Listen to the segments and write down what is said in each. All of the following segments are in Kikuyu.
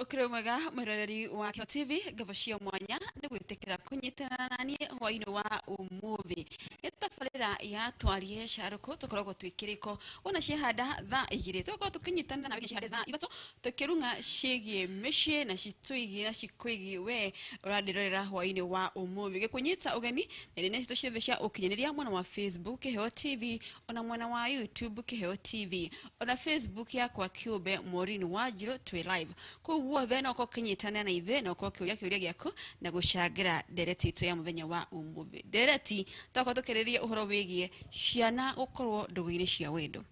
Ũkĩrĩ mwega mwĩroreri wa Kĩo TV, ngabo cia mwanya nĩ gwĩtĩkĩra kũnyitana na niĩ hwaĩ-inĩ wa ũmũthĩ. Nĩ tabarĩra ya Twarie Carũkũ, tũkoragwo twĩ kĩrĩko wona ciahanda thaa 2, tũgakorwo tũkĩnyitana na ciahanda thaa 3, tũkĩrung'a ciĩgiĩ mĩciĩ na citwĩgiĩ na cikwĩgiĩ we ũrandĩrorera hwaĩ-inĩ wa ũmũthĩ. Gĩkũnyita ũgeni nenda-inĩ citũ ciothe cia ũkinyanĩria, mwena wa Facebook Kĩheo TV, ona mwena wa YouTube Kĩheo TV, ona Facebook yakwa kĩũmbe Maureen Wanjirũ, twĩ live kũu guothe. No ũkorwo ũkĩnyitana na ithuĩ na ũkorwo ũkĩũria kĩũria gĩaku na gũcangĩra ndereti itũ ya mũthenya wa ũmũthĩ. Ndereti twakorwo tũkĩrĩria ũhoro wĩgiĩ ciana gũkorwo ndũgũ-inĩ cia wendo,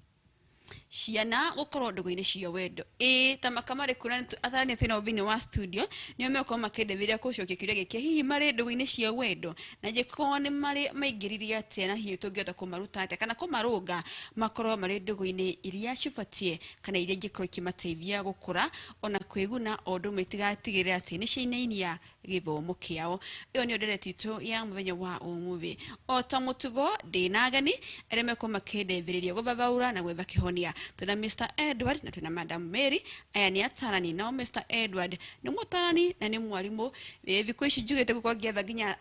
ciana gũkorwo ndũgũ-inĩ cia wendo. Ĩĩ, ta maka marĩ kuo na atarani twĩnao thĩinĩ wa studio nĩo megũkorwo makĩndeithĩrĩria gũcokia kĩũria gĩkĩ: hihi marĩ ndũgũ-inĩ cia wendo, na ingĩkorwo nĩ marĩ maingĩririe atĩa, na hihi tũngĩhota kũmaruta atĩa kana kũmarũnga makorwo marĩ ndũgũ-inĩ iria cibatiĩ kana iria ingĩkorwo ikĩmateithia gũkũra ona kwĩguna, o ũndũ ũmwe itigatigĩrĩra atĩ nĩ ciainainia gĩthomo kĩao. Ĩyo nĩyo ndereti itũ ya mũthenya wa ũmũthĩ. O ta mũtugo, ndĩna ageni arĩa mekorwo makĩndeithĩrĩria gũthathaũra na gwetha kĩhonia. Twĩna Mr Edward na twĩna Madam Mary. Aya nĩ atarani. Nao Mr Edward nĩ mũtarani na nĩ mwarimũ. Thikũ ici njugĩte gũkorwo ngĩetha nginya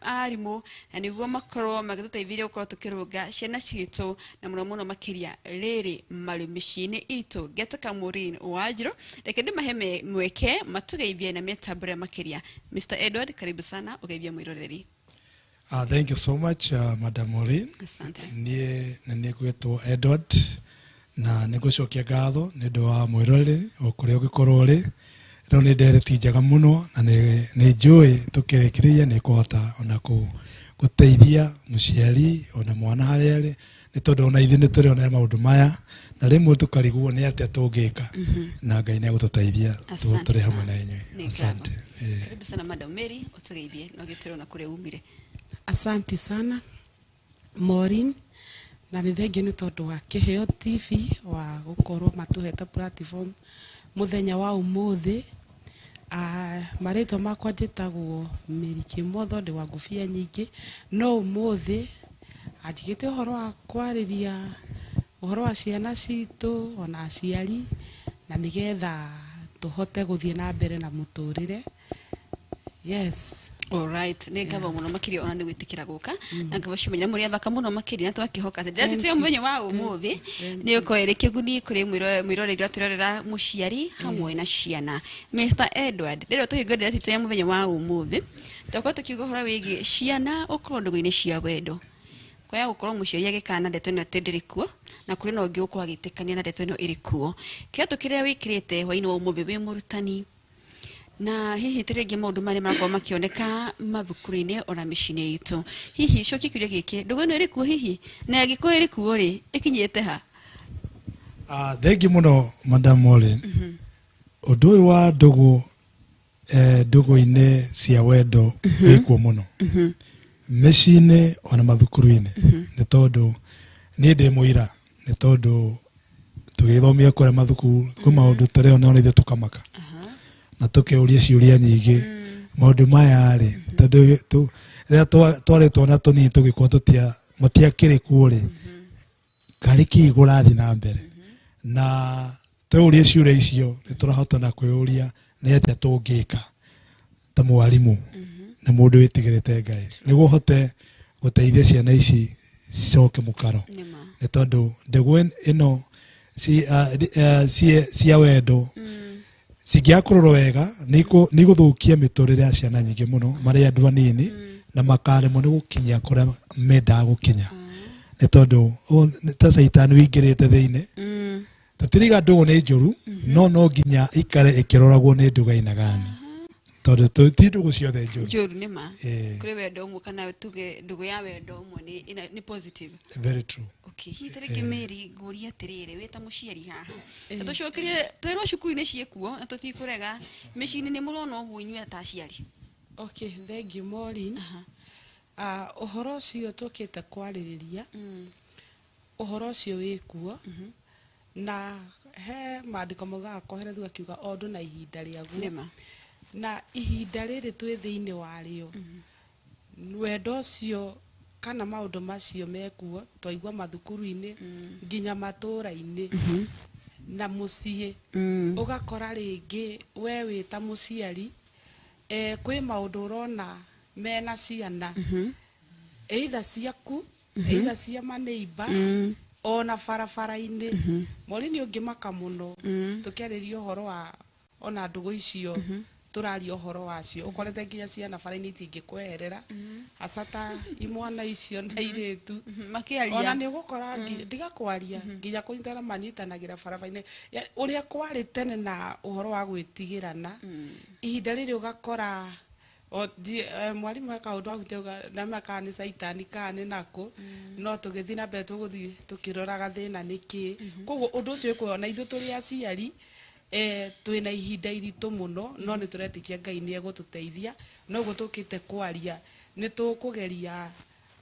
arimũ na nĩguo makorwo magĩtũteithĩrĩria gũkorwo tũkĩrũnga ciana citũ, na mũno mũno makĩria rĩrĩ marĩ mĩciĩ-inĩ itũ. Ngĩtuĩka Maureen Wanjirũ, reke ndĩmahe mweke matũgeithie na metambũre makĩria. Mr Edward, karibu sana, ũgeithie mwĩroreri. Thank you so much, Madam Maureen. Asante. Niĩ nĩ niĩ ngwĩtwo Edward na nĩ ngũcokia ngatho nĩ ũndũ wa mwĩroreri o kũrĩa ũngĩkorwo ũrĩ. Rĩu nĩ ndereti njega mũno na nĩ njũĩ tũkĩrĩkĩrĩria nĩ kũhota ona gũteithia mũciari ona mwana harĩa arĩ, nĩ tondũ ona ithuĩ nĩ tũrĩonera maũndũ maya na rĩmwe tũkarigwo nĩ atĩa tũngĩka, na Ngai nĩ egũtũteithia. Asante tũrĩ hamwe sana. Na inyuĩ. Nĩ Asante. ngatho. Karibu sana Madam Mary, ũtũgeithie na ũgĩtwĩre ona kũrĩa umire. Asante sana Maureen, na nĩ thengio nĩ tondũ wa Kĩheo TV wa gũkorwo matũhete platform mũthenya wa ũmũthĩ. Marĩtwa makwa njĩtagwo Mary Kĩmotho, ndĩ wa ngũbia nyingĩ, no ũmũthĩ anjigĩte ũhoro wa kwarĩria ũhoro wa ciana citũ ona aciari, na nĩgetha tũhote gũthiĩ na mbere na mũtũrĩre. Yes. Alright, nĩ ngatho mũno makĩria ona nĩ gwĩtĩkĩra gũka na ngabo cimenya mũrĩ athaka mũno makĩria, na twakĩhoka atĩ ndĩratĩ Thank you. mũthenya wa ũmũthĩ nĩ ũkorwo ĩrĩ kĩguni kũrĩ mwĩroreri ũratwĩrorera, mũciari hamwe na ciana. Mr Edward, rĩrĩa tũhingo ndĩratĩ ya mũthenya wa ũmũthĩ, twakorwo tũkiuga ũhoro wĩgiĩ ciana gũkorwo ndũgũ-inĩ cia wendo, kwaya gũkorwo mũciari agĩkana ndeto ĩno atĩ ndĩrĩ kuo, na kũrĩ na ũngĩ ũkorwo agĩtĩkania na ndeto ĩno ĩrĩ kuo. Kĩratũ kĩrĩa wĩkĩrĩte hwaĩ-inĩ wa ũmũthĩ wĩ mũrutani, na hihi tũrĩngĩ maũndũ marĩa marakorwo makĩoneka mathukuru-inĩ ona mĩciĩ-inĩ itũ, hihi cokia kĩũria gĩkĩ: ndũgũ ĩno ĩrĩ kuo hihi, na angĩkorwo ĩrĩ kuo rĩ, ĩkinyĩte ha? Thank you mũno, Madam Maureen. Ũndũ ũyũ wa ndũgũ, ndũgũ-inĩ cia wendo wĩkuo mũno mĩciĩ-inĩ ona mathukuru-inĩ, nĩ tondũ niĩ ndĩ mũira, nĩ tondũ tũgĩthomia kũrĩa mathukuru kwĩ maũndũ tũrĩona ona ithuĩ tũkamaka na tũkĩũria ciũria nyingĩ maũndũ maya rĩ, tondũ rĩrĩa twarĩ twana tũnini tũgĩkorwo tũtia matiakĩrĩ kuo rĩ, karĩ kĩ kũrathiĩ na mbere, na tweũria ciũria icio nĩ tũrahota na kwĩyũria nĩ atĩa tũngĩka ta mwarimũ na mũndũ wĩtigĩrĩte Ngai nĩguo ũhote gũteithia ciana ici cicoke mũkaro. Nĩma. Nĩ tondũ ndegũ ĩno cia wendo cingĩaga kũrorwo wega nĩ igũthũkia mĩtũrĩre ya ciana nyingĩ mũno marĩ andũ anini, na makaremwo nĩ gũkinya kũrĩa mendaga gũkinya, nĩ tondũ nĩ ta caitani wĩingĩrĩte thĩinĩ. Tũtiriga ndũgũ nĩ njũru, no nginya ikare ĩkĩroragwo nĩ ndũgũ aina gani, tondũ ti ndũgũ ciothe njũru. Njũru nĩma. Ĩĩ. Kũrĩ wendo ũmwe, kana tuge ndũgũ ya wendo ũmwe nĩ positive. Very true. Okay, hihi tarĩngĩ Mary, ngũrie atĩrĩrĩ, wĩ ta mũciari haha, ta tũcokerie twĩrwo cukuru-inĩ ciĩkuo na tũtikũrega, mĩciĩ-inĩ nĩ mũrona ũguo inyuĩ ta aciari? Okay, thank you Maureen. Ũhoro ũcio tũkĩte kwarĩrĩria, ũhoro ũcio wĩkuo, na he maandĩko maugaga koherethu akiuga o ũndũ na ihinda rĩaguo. Na ihinda rĩrĩ twĩ thĩinĩ warĩo, wendo ũcio kana maũndũ macio mekuo, twaigua mathukuru-inĩ nginya matũra-inĩ. Na mũciĩ ũgakora rĩngĩ we wĩ ta mũciari, kwĩ maũndũ ũrona mena ciana, either ciaku, either cia maneiba, ona barabara-inĩ. Mori nĩ ũngĩmaka mũno tũkĩarĩria ũhoro wa ona ndũgũ icio tũraria ũhoro wacio, ũkorete nginya ciana bara-inĩ itingĩkweherera, hasa ta imwana icio na airĩtu ona Makĩaria. Nĩ ũgũkora tiga kwaria, nginya kũnyitana manyitanagĩra barabara-inĩ. Ũrĩa kwarĩ tene na ũhoro wa gwĩtigĩrana, ihinda rĩrĩ ũgakora mwarimũ he kaũndũ ahute nama kana nĩ caitani kana nĩ nakũ, no tũgĩthiĩ na mbere tũgũthiĩ tũkĩroraga thĩna nĩ kĩ. Koguo ũndũ ũcio wĩkuo na ithuĩ tũrĩ aciari, twĩna ihinda iritũ mũno, no nĩ tũretĩkia Ngai nĩ egũtũteithia. Noguo tũkĩte kwaria, nĩ tũkũgeria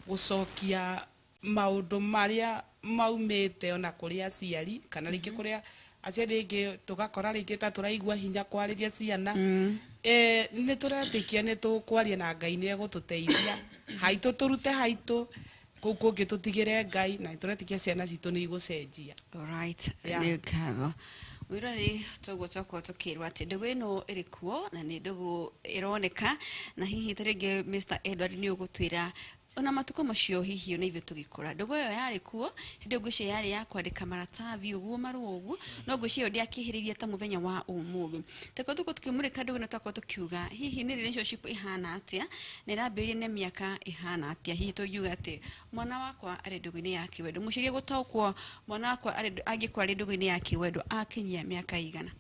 gũcokia maũndũ marĩa maumĩte ona kũrĩ aciari, kana rĩngĩ kũrĩa aciari rĩngĩ tũgakora rĩngĩ ta tũraigua hinya kwarĩria ciana. Nĩ tũretĩkia nĩ tũkwaria na Ngai nĩ egũtũteithia. Haitũ tũrute haitũ, kũu kũngĩ tũtigĩre Ngai, na nĩ tũretĩkia ciana citũ nĩ igũcenjia. Alright, Yeah. nĩ ngatho. Mwĩroreri, toguo twakorwo tũkĩrwo atĩ ndũgũ ĩno ĩrĩ kuo na nĩ ndũgũ ĩroneka, na hihi ta rĩngĩ Mr. Edward nĩ ũgũtwĩra ona matukũ macio hihi ona ithuĩ tũgĩkũra ndũgũ ĩyo yarĩ kuo. Hĩndĩ ĩyo ngwĩciria yarĩ ya kwandĩka maratathi ũguo, marũa ũguo, no ngwĩciria ĩyo ndĩakĩhĩrĩirie ta mũthenya wa ũmũthĩ. Teko tũkorwo tũkĩmũrĩka ndũgũ ĩno, twakorwo tũkiuga hihi nĩ relationship ĩhana atĩa na ĩrambĩrĩria na mĩaka ĩhana atĩa. Hihi tũngiuga atĩ mwana wakwa arĩ ndũgũ-inĩ ya kĩwendo, mũciari gũtaũkwo mwana wakwa arĩ angĩkorwo arĩ ndũgũ-inĩ ya kĩwendo akinyia mĩaka igana?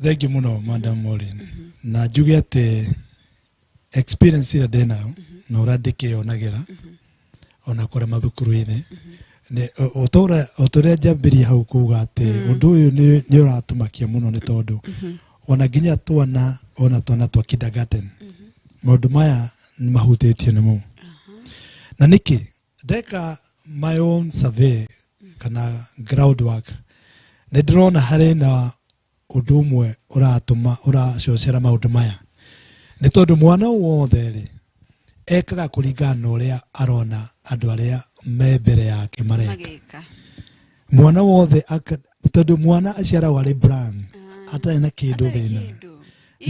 Thengiũ mũno, Madam Maureen, na njuge atĩ experience ĩrĩa ndĩnayo na ũrĩa ndĩkĩyonagĩra ona kũrĩa mathukuru-inĩ nĩ o ta ũrĩa njambĩria hau kuga atĩ ũndũ ũyũ nĩ ũratũmakia mũno, nĩ tondũ ona nginya twana, ona twana twa kindergarten, maũndũ maya nĩ mahutĩtio nĩmo. Na nĩkĩ ndeka my own survey kana ground work, nĩ ndĩrona harĩ na ũndũ ũmwe ũratũma ũracocera maũndũ maya, nĩ tondũ mwana wothe rĩ ekaga kũringana na ũrĩa arona andũ arĩa me mbere yake mareka. Magĩka. Mwana wothe tondũ mwana aciaragwo arĩ blank, atarĩ na kĩndũ Atarĩ thĩna kĩndũ.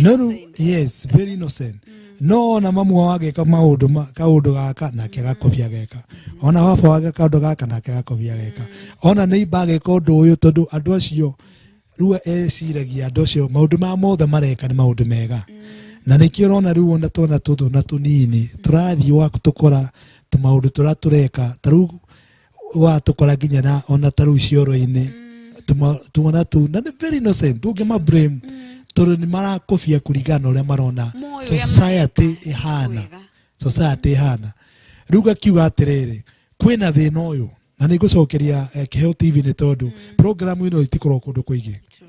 No rĩu Innocent. Yes, very innocent. No ona mamu wao agĩka maũndũ kaũndũ gaka, nake agakobia geka. Ona baba wake kaũndũ gaka, nake agakobia geka. Ona neighbor agĩka ũndũ ũyũ, tondũ andũ acio rĩu eciragia andũ acio maũndũ maya mothe mareka nĩ maũndũ mega. Na nĩkĩo ũrona rĩu ona twana tũtũ na tũnini tũrathiĩ wa tũkora tũmaũndũ tũrĩa tũreka, ta rĩu watũkora nginya na ona ta rĩu cioro-inĩ tuona tu, na nĩ very innocent, ndũngĩma blame tondũ nĩ marakobia kũringana na ũrĩa marona Moĩ ũrĩa society mareka, ĩhana. wega. Society ĩhana rĩu gakiuga atĩrĩrĩ, kwĩna thĩna ũyũ, na nĩ ngũcokeria Kĩheo TV nĩ tondũ program ĩno itikoragwo kũndũ kũingĩ. True.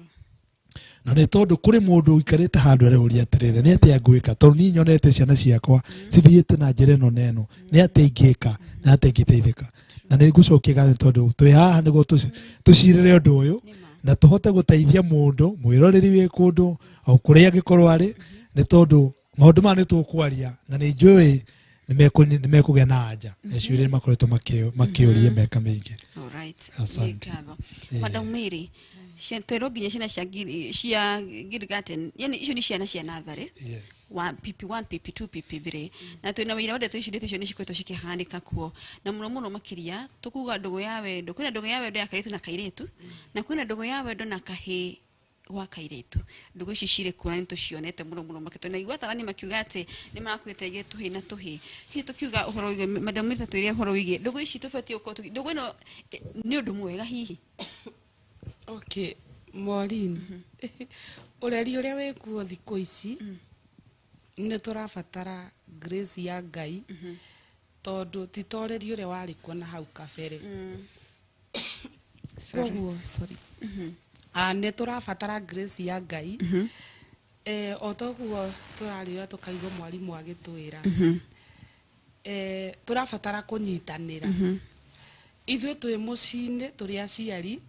Na nĩ tondũ kũrĩ mũndũ ũikarĩte handũ areũria atĩrĩrĩ, nĩ atĩa ngwĩka, tondũ niĩ nyonete ciana ciakwa cithiĩte na njĩra ĩno na ĩno, nĩ atĩa ingĩka na atĩa ingĩteithĩka? Na nĩ ngũcokia ngatho nĩ tondũ twĩ haha nĩguo tũcirĩre ũndũ ũyũ na tũhote gũteithia mũndũ mwĩroreri wĩ kũndũ o kũrĩa angĩkorwo arĩ, nĩ tondũ maũndũ maya nĩ tũkwaria na nĩ njũĩ nĩ mekũgĩa na anja na ciũria nĩ makoretwo makĩũria mĩaka mĩingĩ. Alright. Asante. Nĩ ngatho. Madam Mary, twĩrwo nginya ciana cia kindergarten, yani icio nĩ ciana cia natharĩ wa PP1, PP2, PP3, na twĩna wĩira wa ndeto ici. Ndeto icio nĩ cikoretwo cikĩhanĩka kuo na mũno mũno makĩria tũkuga ndũgũ ya wendo. Kwĩna ndũgũ ya wendo ya kairĩtu na kairĩtu, na kwĩna ndũgũ ya wendo na kahĩĩ gwa kairĩtu. Ndũgũ ici cirĩ kuo na nĩ tũcionete mũno mũno makĩria. Na igua atarani makiuga atĩ nĩ marakuĩte igĩ tũhĩĩ na tũhĩĩ. Hihi tũkiuga ũhoro wĩgiĩ, Madam Mary, twĩre ũhoro wĩgiĩ ndũgũ ici tũbatiĩ gũkorwo ndũgũ ĩno nĩ ũndũ mwega hihi? Okay, Maureen, ũreri ũrĩa wĩkuo thikũ ici, nĩ tũrabatara grace ya Ngai, tondũ ti ta ũreri ũrĩa warĩ kuo na hau kabere. Koguo sorry, nĩ tũrabatara grace ya Ngai. O toguo tũrarĩra tũkaigua mwarimũ agĩtwĩra, tũrabatara kũnyitanĩra ithuĩ twĩ mũciĩ-inĩ tũrĩ aciari,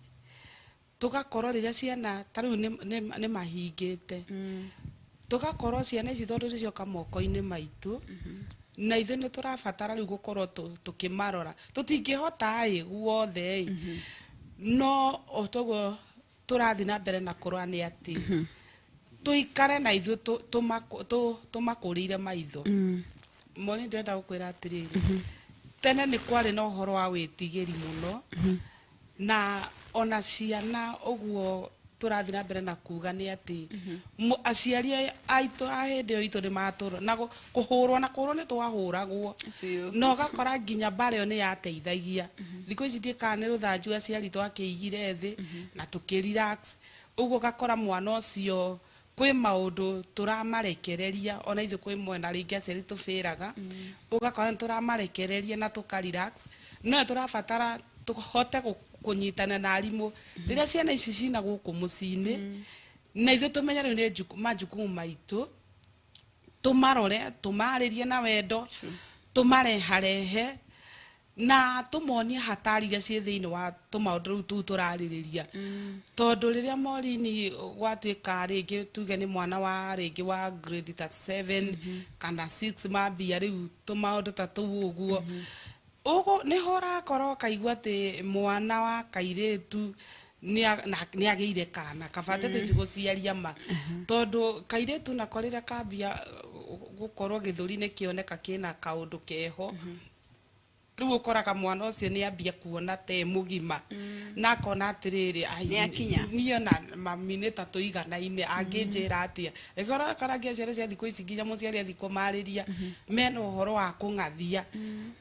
tũgakorwo rĩrĩa ciana ta rĩu nĩ mahingĩte, tũgakorwo ciana ici tondũ nĩ cioka moko-inĩ maitũ. Na ithuĩ nĩ tũrabatara rĩu gũkorwo tũkĩmarora. Tũtingĩhota ĩ guothe ĩ, no o toguo tũrathiĩ na mbere na kũrora nĩ atĩ tũikare na ithuĩ tũmakũrĩire maitho. Moni, ndĩrenda gũkwĩra atĩrĩrĩ, tene nĩ kwarĩ na ũhoro wa wĩtigĩri mũno, na ona ciana ũguo tũrathiĩ na mbere na kuga nĩ atĩ aciari aitũ a hĩndĩ ĩyo itũ nĩ matũrwo na kũhũrwo na kũhũrwo nĩ twahũragwo. Na ũgakora nginya mbara ĩyo nĩ yateithagia. Thikũ ici ndiĩ kana nĩ rũthanju aciari twakĩigire thĩ na tũkĩ relax ũguo, ũgakora mwana ũcio kwĩ maũndũ tũramarekereria. Ona ithuĩ kwĩ mwena rĩngĩ aciari tũbĩraga, ũgakora nĩ tũramarekereria na tũka relax. No nĩ tũrabatara tũhote kũnyitana na arimũ rĩrĩa ciana ici cina gũkũ mũciĩ-inĩ, na ithuĩ tũmenye rĩu nĩ majukumu maitũ tũmarore, tũmarĩrie na wendo, tũmareharehe na tũmonie hatari iria ciĩ thĩinĩ wa tũmaũndũ rĩu tũu tũrarĩrĩria. Tondũ rĩrĩa morini gwatuĩka rĩngĩ tuge nĩ mwana wa rĩngĩ wa grade 37 kana 6 mambia rĩu tũmaũndũ ta tũu ũguo, ũguo nĩho ũrakora ũkaigua atĩ mwana wa kairĩtu nĩ agĩire kana kaba ndeto ici gũciaria ma, tondũ kairĩtu nako rĩrĩa kambia gũkorwo gĩthũri-inĩ kĩoneka kĩna kaũndũ keho, rĩu ũkoraga mwana ũcio nĩ ambia kuona te mũgima na akona atĩrĩrĩ, "Ai, Nĩ akinya." Niĩ ona mami nĩ ta tũiganaine, angĩnjĩra atĩa?" Ĩkora nginya ciana cia thikũ ici, nginya mũciari athiĩ kũmarĩria mena ũhoro wa kũng'athia,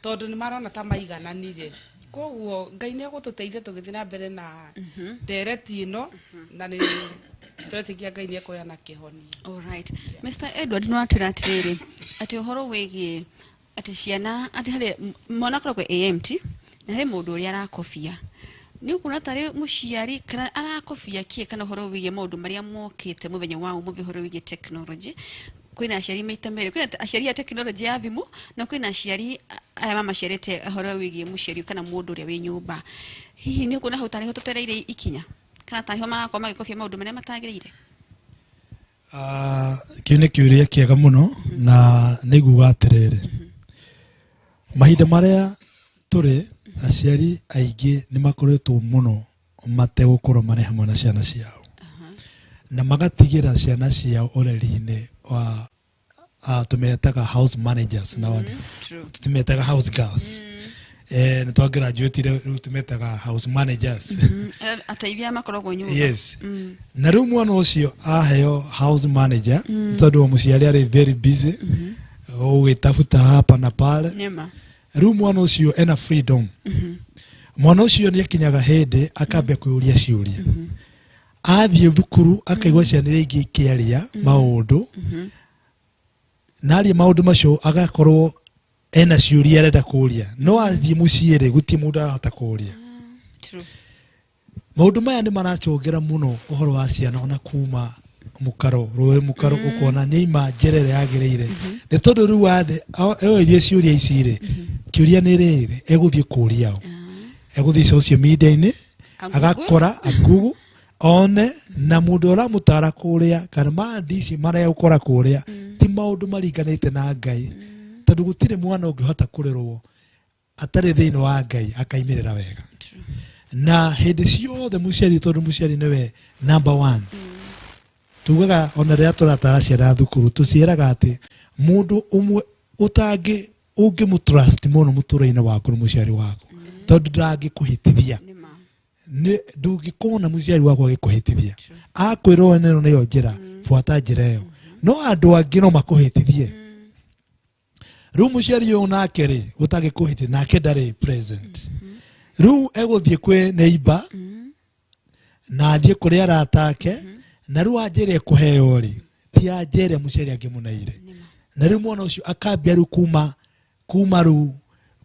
tondũ nĩ marona ta maigananire. Koguo Ngai nĩ egũtũteithia tũgĩthiĩ na mbere na ndereti ĩno, na nĩ tũretĩkia Ngai nĩ ekuoya kĩhonia. Alright. Mr. Edward, no atwĩra atĩrĩrĩ, atĩ ũhoro wĩgiĩ atĩ ciana, atĩ harĩ mwana akoragwo AMT na harĩ mũndũ ũrĩa arakobia, nĩ ũkuona tarĩ mũciari kana arakobia kĩ, kana ũhoro wĩgiĩ maũndũ marĩa mokĩte mũthenya wa ũmũthĩ, ũhoro wĩgiĩ technology, kwĩna aciari maita merĩ: kwĩna aciari a technology ya thimũ, na kwĩna aciari aya mamaciarĩte ũhoro wĩgiĩ mũciari kana mũndũ ũrĩa wĩ nyũmba. Hihi nĩ ũkuona hau tarĩ ho tũtereire ikinya, kana tarĩ ho marakorwo magĩkobia maũndũ marĩa matagĩrĩire? Ah, kĩu nĩ kĩũria kĩega mũno, na nĩ nguga atĩrĩrĩ, mahinda marĩa tũrĩ, aciari aingĩ nĩ makoretwo mũno mategũkorwo marĩ hamwe na ciana ciao, na magatigĩra ciana ciao ũreri-inĩ wa tũmetaga house managers nowadays. Tũtimetaga house girls, nĩ twagraduatire, rĩu tũmetaga house managers. Ateithia makoragwo nyũmba. Yes. Na rĩu mwana ũcio aheo house manager, tondũ mũciari arĩ very busy ũgĩtabuta hapa na pale, Nĩma. Rĩu mwana ũcio ena freedom. Mwana ũcio nĩ akinyaga hĩndĩ akambia kwĩyũria ciũria. Athiĩ thukuru akaigua ciana iria ingĩ ikĩaria maũndũ, na aria maũndũ macio agakorwo ena ciũria arenda kũria, no athiĩ mũciĩ rĩ, gũtirĩ mũndũ arahota kũria. Maũndũ maya nĩ maracũngĩra mũno ũhoro wa ciana ona kuma mũkaro rũĩ mũkaro, ũkona nĩ ima njĩra ĩrĩa yagĩrĩire, nĩ tondũ rĩu wathe oirie ciũria ici rĩ, kĩũria nĩ rĩrĩ, egũthiĩ kũria ũ? Egũthiĩ social media-inĩ, A Google? Agakora a Google one na mũndũ ũramũtara kũrĩa, kana maandici marĩa egũkora kũrĩa ti maũndũ maringanĩte na Ngai, tondũ gũtirĩ mwana ũngĩhota kũrerwo atarĩ thĩinĩ wa Ngai akaimĩrĩra wega. Na hĩndĩ ciothe mũciari, tondũ mũciari nĩwe number one, tugaga ona rĩrĩa tũratara ciana thukuru, tũciĩraga atĩ mũndũ ũmwe ũtangĩ ũngĩmũtrust mũno mũtũrĩre-inĩ waku nĩ mũciari waku, tondũ ndangĩkũhĩtithia. Nĩma. Nĩ ndũngĩkona mũciari waku agĩkũhĩtithia. Akwĩrwo ĩno nĩyo njĩra, buata njĩra ĩyo, no andũ angĩ no makũhĩtithie. Rĩu mũciari ũyũ nake rĩ, ũtangĩkũhĩtithia nake ndarĩ present, rĩu egũthiĩ kwĩ neighbor na athiĩ kũrĩ arata ake, na rĩu anjĩre ekũheo rĩ, ti anjĩre mũciari angĩmũneire. Na rĩu mwana ũcio akambia rĩu kuma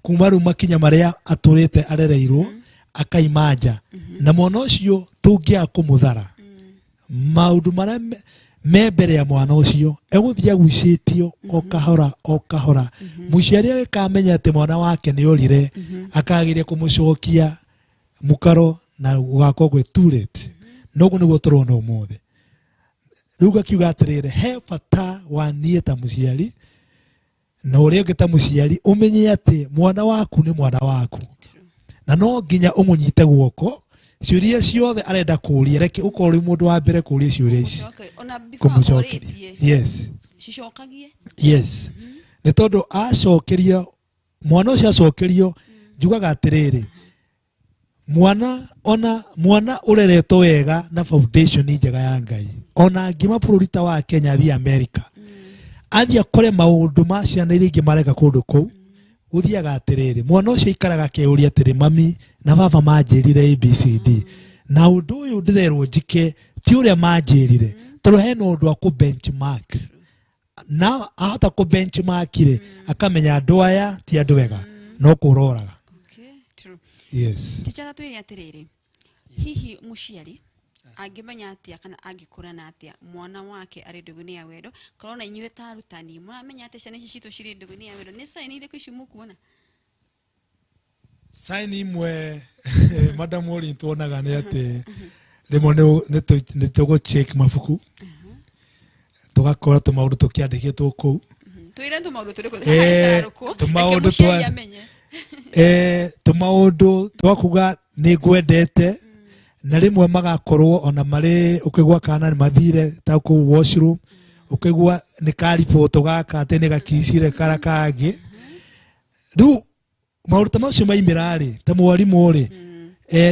rĩu makinya marĩa atũrĩte arereirwo, akaima nja. Na mwana ũcio tũngĩaga kũmũthara maũndũ marĩa me mbere ya mwana ũcio, egũthiĩ agucĩtio o kahora o kahora. Mũciari agĩkamenya atĩ mwana wake nĩ orire, akageria kũmũcokia mũkaro na gũgakorwo gwĩ too late. Noguo nĩguo tũrona ũmũthĩ. Rĩu ngakiuga atĩrĩrĩ, he bata wa niĩ ta mũciari Na ũrĩa ũngĩ ta mũciari ũmenye atĩ mwana waku nĩ mwana waku. Na no nginya ũmũnyite guoko ciũria ciothe arenda kũũria, reke ũkorwo ũrĩ mũndũ wa mbere kũũria ciũria ici. Kũmũcokeria. Yes. Cicokagie. Yes. Nĩ tondũ acokerio mwana ũcio acokerio njugaga atĩrĩrĩ, mwana ona mwana ũreretwo wega na foundation njega ya Ngai, ona ngima bũrũri ta wa Kenya athiĩ America, athiĩ akore maũndũ ma ciana iria ingĩ mareka kũndũ kũu, gũthiaga atĩrĩrĩ, mwana ũcio aikaraga akeyũria atĩrĩ, mami na baba manjĩrire ABCD, na ũndũ ũyũ ndĩrerwo njike ti ũrĩa manjĩrire, tondũ hena ũndũ wa kũ benchmark. Na ahota kũ benchmark rĩ, akamenya andũ aya ti andũ ega, no kũroraga. Okay, true. Yes. Ticha twĩre atĩrĩrĩ, hihi mũciari angĩmenya atĩa kana angĩkũrana atĩa mwana wake arĩ ndũgũ-inĩ ya wendo, kana ona inyuĩ ta arutani mũramenya atĩa ciana ici citũ cirĩ ndũgũ-inĩ ya wendo, nĩ sign irĩkũ ici mũkuona? Sign imwe Madam Maureen tuonaga nĩ atĩ rĩmwe nĩ tũgũ check mabuku, tũgakora tũmaũndũ tũkĩandĩkĩtwo kũu. Twĩre tũmaũndũ tũrĩkũ? Tũmaũndũ tũmaũndũ twakuga nĩ ngwendete, na rĩmwe magakorwo ona marĩ ũkĩgua kana nĩ mathire ta kũu washroom, ũkĩgua nĩ karibũtũ gaka atĩ nĩ gakicire kara kangĩ. Rĩu maũndũ ta macio maimĩra rĩ, ta mwarimũ rĩ,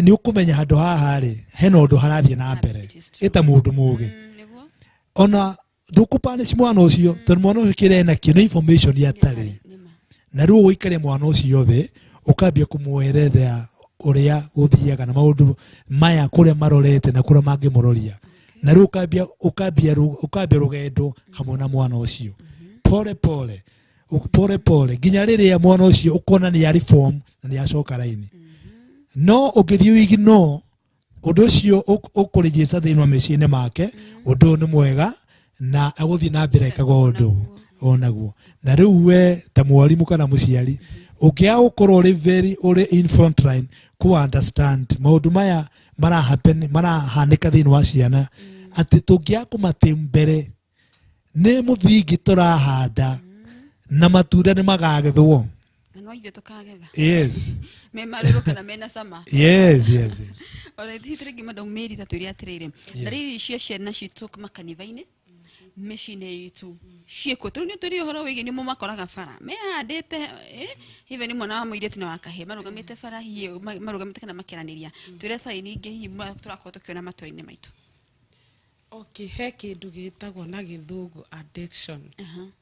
nĩ ũkũmenya handũ haha rĩ hena ũndũ harathiĩ na mbere, ĩta mũndũ mũgĩ. Ona ndũkũpanish mwana ũcio, tondũ mwana ũcio kĩrĩa enakĩo nĩ information atarĩ. Na rĩu ũgũikaria mwana ũcio thĩ, ũkambia kũmwerethera ũrĩa gũthiaga na maũndũ maya kũrĩa marorete na kũrĩa mangĩmũroria. Na rĩu ũkambia rũgendo hamwe na mwana ũcio. Pole pole. Pole pole nginya rĩrĩa mwana ũcio ũkona nĩ reform na nĩ acoka raini. No ũngĩthiĩ ignore ũndũ ũcio ũkũrĩjĩca thĩinĩ wa meciria make, ũndũ ũyũ nĩ mwega na agũthiĩ na mbere ekaga ũndũ onaguo. Na rĩu we ta mwarimũ kana mũciari ũngĩaga gũkorwo ũrĩ very ũrĩ in front line kũ understand maũndũ maya mara happen marahanĩka thĩinĩ wa ciana, atĩ tũngĩaga kũmatĩ mbere nĩ mũthingi tũrahanda na matunda nĩ magagethwo. Na no ithuĩ tũkagetha. Yes. Me marũrũ kana mena cama. Yes, yes, yes. Ona ithuĩ tũrĩ Madam Mary ta twĩre atĩrĩrĩ, ndariri cia ciana citũ makanitha-inĩ, mĩciĩ-inĩ itũ ciĩkuo, tondũ nĩ tũrĩ ũhoro wĩgiĩ nĩ mũmakoraga bara mehandĩte, hihi nĩ mwana wa mũirĩtu na wa kahĩĩ marũgamĩte bara, hihi marũgamĩte kana makĩaranĩria. Twĩre sign ingĩ hihi tũrakorwo tũkĩona matũra-inĩ maitũ. Okay, he kĩndũ gĩtagwo na gĩthũngũ addiction.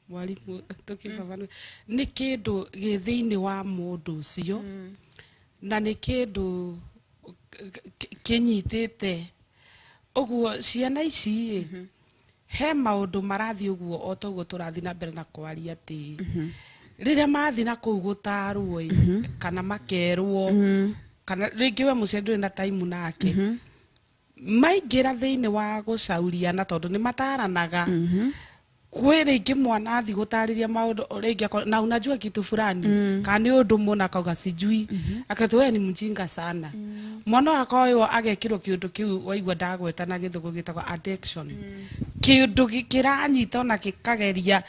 Mwarimu tũkĩbaba nĩ kĩndũ gĩ thĩinĩ wa mũndũ ũcio, na nĩ kĩndũ kĩnyitĩte ũguo ciana ici rĩ, he maũndũ marathiĩ ũguo o ta ũguo tũrathiĩ na mbere na kwaria atĩ rĩrĩa mathiĩ na kũu gũtarwo ĩ, kana makerwo, kana rĩngĩ we mũciari ndũrĩ na time nake, maingĩra thĩinĩ wa gũcauriana tondũ nĩ mataranaga. Kwĩ rĩngĩ mwana athiĩ gũtarĩria maũndũ rĩngĩ na unajua kitu fulani, kana nĩ ũndũ mũna akauga sijui, akatũ we ni mjinga sana. Mwana wakwa ũyũ agekĩrwo kĩũndũ kĩu waigua ndagweta na gĩthũngũ gĩtagwo addiction. Kĩũndũ kĩranyita ona gĩkageria,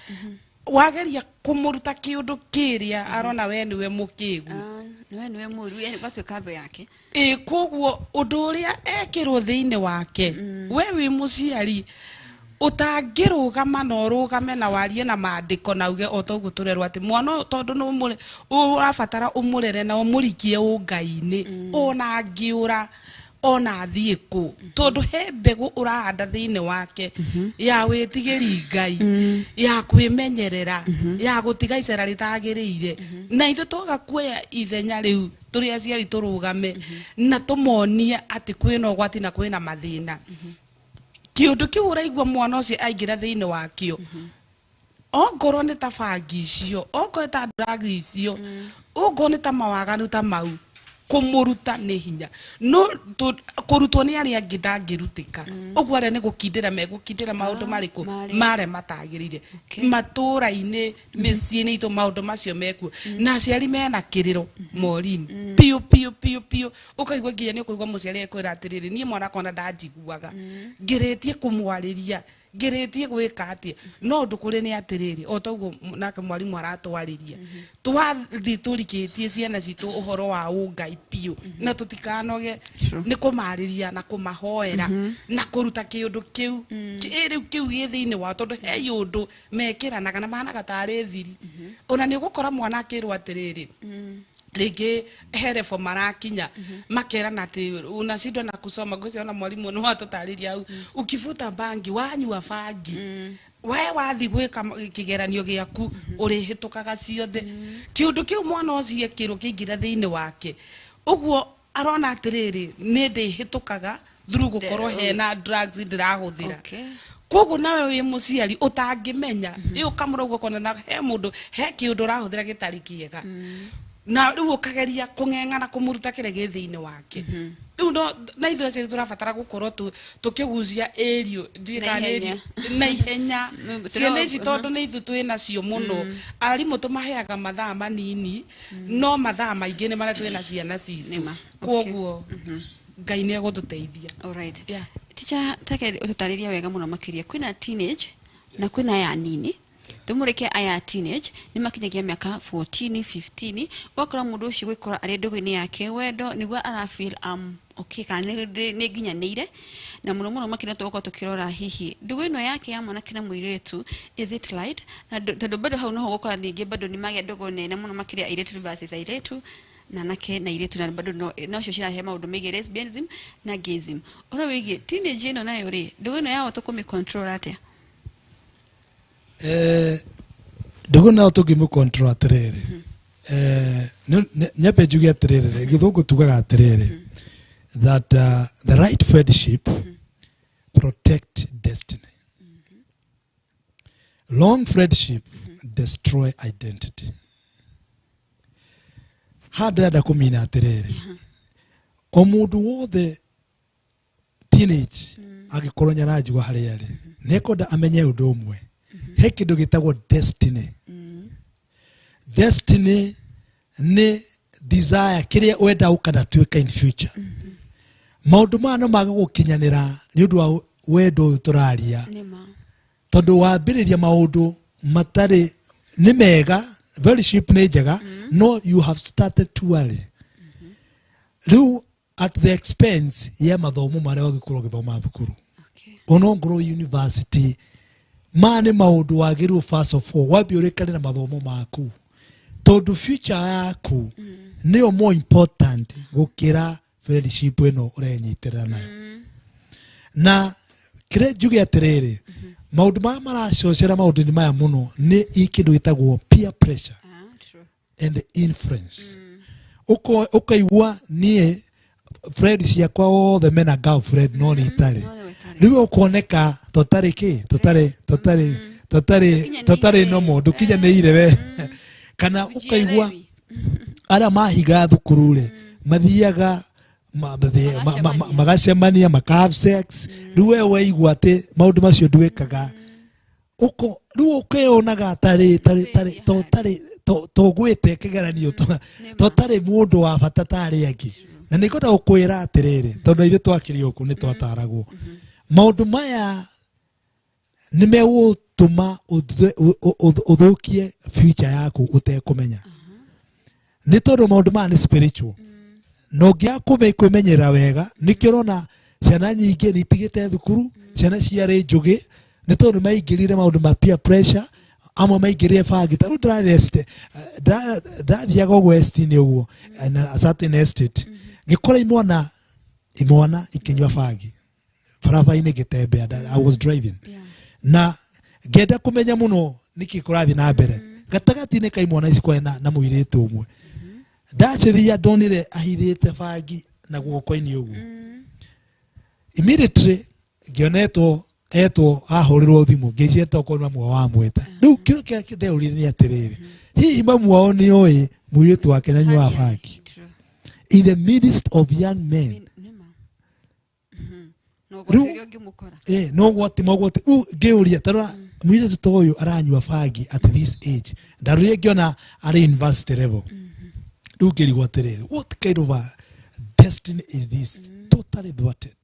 wageria kũmũruta kĩũndũ kĩrĩa arona we nĩwe mũkĩgu. Nĩwe nĩwe mũru, yani ũgatuĩka thũ yake. Koguo ũndũ ũrĩa ekĩrwo thĩinĩ wake, we wĩ mũciari ũtangĩrũgama na ũrũgame na warie na maandĩko na uge o ta ũguo tũrerwo atĩ mwana ũyũ tondũ nĩ ũrabatara ũmũrere na ũmũrikie ũngai-inĩ, ona angĩũra ona athiĩ kũ, tondũ he mbegũ ũrahanda thĩinĩ wake ya wĩtigĩri Ngai, ya kwĩmenyerera, ya gũtiga icera rĩtagĩrĩire. Na ithuĩ twaga kuoya ithenya rĩu tũrĩ aciari tũrũgame na tũmonie atĩ kwĩna ũgwati na kwĩna mathĩna, kĩũndũ kĩu ũraigua mwana ũcio aingĩra thĩinĩ wakĩo, ongorwo nĩ ta bangi icio, ongorwo nĩ ta drugs icio, ongorwo nĩ ta mawaganu ta mau, kũmũruta nĩ hinya. No kũrutwo nĩ arĩa angĩ ndangĩrutĩka. Ũguo arĩa nĩ gũkindĩra megũkindĩra maũndũ marĩkũ marĩa matagĩrĩire. Matũũra-inĩ, mĩciĩ-inĩ itũ maũndũ macio mekuo. Na aciari mena kĩrĩro Maureen. Piũ piũ piũ piũ. Ũkaigua nginya nĩ ũkũigua mũciari ekwĩra atĩrĩrĩ, niĩ mwana wakwa ona ndanjiguaga. Ngĩrĩtie kũmwarĩria. Ngĩrĩtie gwĩka atĩa? No ũndũ kũrĩ nĩ atĩrĩrĩ, o toguo nake mwarimũ aratwarĩria, twathiĩ tũrikĩtie ciana citũ ũhoro wa ũngai biũ na tũtikanoge nĩ kũmarĩria na kũmahoera na kũruta kĩũndũ kĩu rĩu kĩu gĩ thĩinĩ wao, tondũ he ũndũ mekĩranaga na mahanaga tarĩ thiri. Ona nĩ ũgũkora mwana akĩrwo atĩrĩrĩ, rĩngĩ he level marakinya makerana atĩ unashindwa na kusoma. Ngwĩciria ona mwarimũ nĩ watũtarĩria hau, ukivuta bangi, wanyua bangi, we wathi gwĩka kĩgeranio gĩaku ũrĩhĩtũkaga ciothe. Kĩũndũ kĩu mwana ũcio ekĩrwo kĩingĩra thĩinĩ wake, ũguo arona atĩrĩrĩ, nĩ ndĩhĩtũkaga through gũkorwo hena drugs ndĩrahũthĩra. Koguo nawe wĩ mũciari ũtangĩmenya ĩ ũkamũra ũguo ũkona na he mũndũ he kĩũndũ ũrahũthĩra gĩtarĩ kĩega, na rĩu ũkageria kũng'eng'ana kũmũruta kĩrĩa gĩ thĩinĩ wake. Rĩu no na ithuĩ aciari tũrabatara gũkorwo tũkĩgucia ĩrio ndiũĩ kana nĩ Ihenya. ĩrio na ihenya ciana ici, tondũ nĩ ithuĩ twĩ nacio mũno. Arimũ tũmaheaga mathaa manini, no mathaa maingĩ nĩ marĩa twĩ na ciana citũ. Nĩma. Koguo Ngai nĩ egũtũteithia. Alright. Yeah. Teacher, take ũtũtarĩria wega mũno makĩria. Kwĩna teenage na kwĩna aya anini. Tũmũrĩke aya teenage nĩ makinyagia mĩaka 14, 15, ũgakora mũndũ ũcio gwĩkora arĩ ndũgũ-inĩ yake wendo nĩguo ara feel okay kana nĩ nginyanĩire, na mũno mũno makĩria tũgũkorwo tũkĩrora hihi ndũgũ ĩno yake ya mwanake na mũirĩtu, is it right? Na tondũ bado hau noho gũkora ningĩ bado nĩ magĩa ndũgũ nene mũno makĩria airĩtu versus airĩtu na anake na airĩtu, na bado no nocio cirahe maũndũ megiĩ lesbianism na gayism. Ũhoro wĩgiĩ teenage ĩno nayo rĩ, ndũgũ ĩno yao tũkũmĩ control atĩa? Ndũgũ nayo tũngĩmũ control atĩrĩrĩ, nyambe njuge atĩrĩrĩ, gĩthũngũ tugaga atĩrĩrĩ that the right friendship protect destiny, long friendship destroy identity. Haha ndĩrenda kũmina atĩrĩrĩ, o mũndũ wothe teenage angĩkorwo nĩ aranjigua harĩa arĩ, nĩ ekwenda amenye ũndũ ũmwe: he kĩndũ gĩtagwo destiny. Destiny nĩ desire kĩrĩa wenda ũkanatuĩka in future. Maũndũ maya no mage gũkinyanĩra nĩ ũndũ wa wendo ũyũ tũraria, Nĩma. tondũ wambĩrĩria maũndũ matarĩ nĩ mega. Friendship nĩ njega, no you have started too early, rĩu at the expense ya mathomo marĩa wagĩkorwo ũgĩthoma thukuru, ona ongorwo university. Maya nĩ maũndũ wagĩrĩirwo first of all wambe ũrĩkane na mathomo maku, tondũ future yaku nĩyo more important gũkĩra friendship ĩno ũrenyitĩrĩra nayo. Na kĩrĩa njuge atĩrĩrĩ, maũndũ maya maracocera maũndũ-inĩ maya mũno nĩ kĩndũ gĩtagwo peer pressure Ah, true. and influence. Ũkaigua niĩ friend ciakwa othe mena girlfriend no nĩ itarĩ. No nĩ ũtarĩ. Rĩu ũkoneka tũtarĩ kĩ, tũtarĩ tũtarĩ tũtarĩ tũtarĩ nomo, ndũkinyanĩire we, kana ũkaigua Hujielewi. arĩa mahiga thukuru rĩ, mathiaga Magacemania. Magacemania maka have sex. Rĩu we waigua atĩ maũndũ macio ndwĩkaga, ũko rĩu ũkeyonaga tarĩ tarĩ tarĩ to tarĩ to tũgwĩte kĩgeranio to tarĩ mũndũ wa bata ta arĩa angĩ. Na nĩ ngwenda gũkwĩra atĩrĩrĩ, tondũ ithuĩ twakĩrĩ gũkũ nĩ twataragwo maũndũ maya nĩ megũtũma ũthũkie future yaku ũtekũmenya, nĩ tondũ maũndũ maya nĩ spiritual na ũngĩaga kwĩmenyerera wega. Nĩkĩo ũrona ciana nyingĩ nĩ itigĩte thukuru, ciana ciarĩ njũgĩ, nĩ tondũ nĩ maingĩrire maũndũ ma peer pressure. Amwe maingĩrire bangi. Ta rĩu ndĩrathiaga ũguo estate-inĩ ũguo, na a certain estate, ngĩkora imwana ikĩnyua bangi barabara-inĩ ngĩtembea. I was driving na ngenda kũmenya mũno nĩkĩ kũrathiĩ na mbere gatagatĩ-inĩ ka imwana ici. Kwarĩ na mũirĩtu ũmwe ndacĩthia ndonire ahithĩte bangi na guoko-inĩ ũguo. Immediately ngĩona etwo ahũrĩrwo thimũ, ngĩciria tokorwo nĩ mamu wao wamwĩta. Rĩu kĩrĩa kĩrĩa ndeũrire nĩ atĩrĩrĩ, hihi mamu wao nĩ oĩ mũirĩtu wake nĩ anyuaga bangi True. in the midst of young men? Nĩma. No Rĩu- ũgwati ũrĩa ũngĩmũkora. No gwati mogwati. Rĩu ngĩũria, tarora mũirĩtu ta ũyũ aranyua bangi at this age. Ndarorire ngĩona arĩ university level. Rĩu ngĩrigwo atĩrĩrĩ, what kind of a destiny is this, totally thwarted?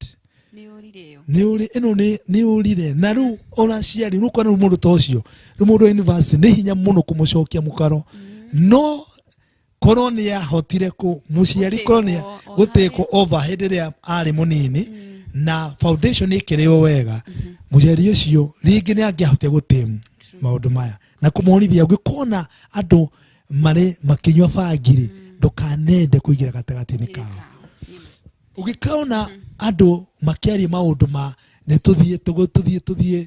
Nĩ ũrire ĩyo. Nĩ ũrĩ ĩno nĩ ũrire na rĩu ona aciari rĩu kwana rĩu mũndũ ta ũcio rĩu mũndũ wa university nĩ hinya mũno kũmũcokia mũkaro, no korwo nĩ ahotire kũ mũciari korwo nĩ Gũtĩkwo o gũtĩkwo over hĩndĩ ĩrĩa arĩ mũnini na foundation ĩkĩrĩo wega, mũciari ũcio rĩngĩ nĩ angĩahotire gũtĩmu maũndũ maya na kũmonithia ũngĩkona andũ marĩ makĩnyua bangi rĩ, ndũkanende kũingĩra gatagatĩ-inĩ kao. Ũgĩkaona andũ makĩaria maũndũ ma nĩ tũthiĩ tũthiĩ tũthiĩ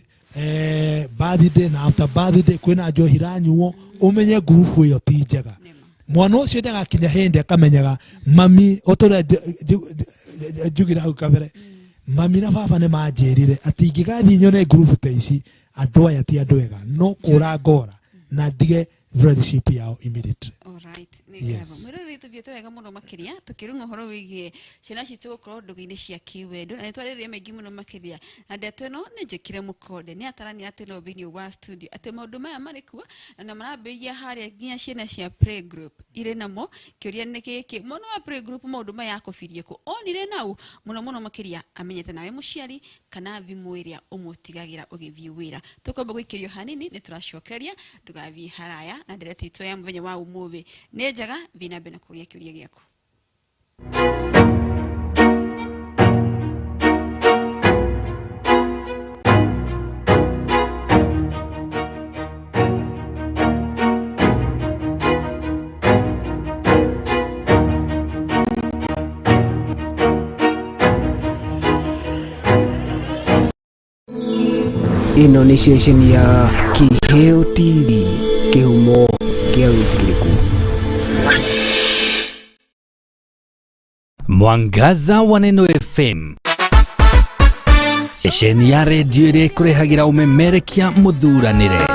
birthday na after birthday kwĩna njohi iranyuo, ũmenye ngurubu ĩyo ti njega. Mwana ũcio ndagakinya hĩndĩ akamenyaga mami o ta ũrĩa njugire hau kabere, mami na baba nĩ manjĩrire atĩ ingĩgathiĩ nyone ngurubu ta ici, andũ aya ti andũ ega, no kũra ngora na ndige friendship yao immediately. Alright, nĩ Yes. ngatho. Mwĩroreri, tũthiĩte wega mũno makĩria tũkĩrung'a ũhoro wĩgiĩ ciana citũ gũkorwo ndũgũ-inĩ cia kĩwendo, na nĩ twarĩrĩria maingĩ mũno makĩria, na ndeto ĩno nĩ njĩkire mũkonde nĩ atarani atĩ no thĩinĩ wa studio atĩ maũndũ maya marĩ kuo na marambĩrĩria harĩa nginya ciana cia playgroup irĩ namo. Kĩũria nĩ gĩkĩ, mwana wa playgroup maũndũ maya akũbirie kũ onire nau mũno mũno makĩria amenyete nawe mũciari kana thimũ ĩrĩa ũmũtigagĩra ũgĩthiĩ wĩra. Tũkwamba gũikĩrio hanini, nĩ tũracokereria, ndũgathiĩ haraya na ndereti itũ ya mũthenya wa ũmũthĩ nĩ njega. Thiĩ na mbere na kũria kĩũria gĩaku. Ĩno nĩ ceceni ya Kĩheo TV, kĩhumo kĩa wĩtĩkĩrĩku. Mwangaza wa Neno FM, ceceni ya redio ĩrĩa ĩkũrehagĩra ũmemerekia mũthuranĩre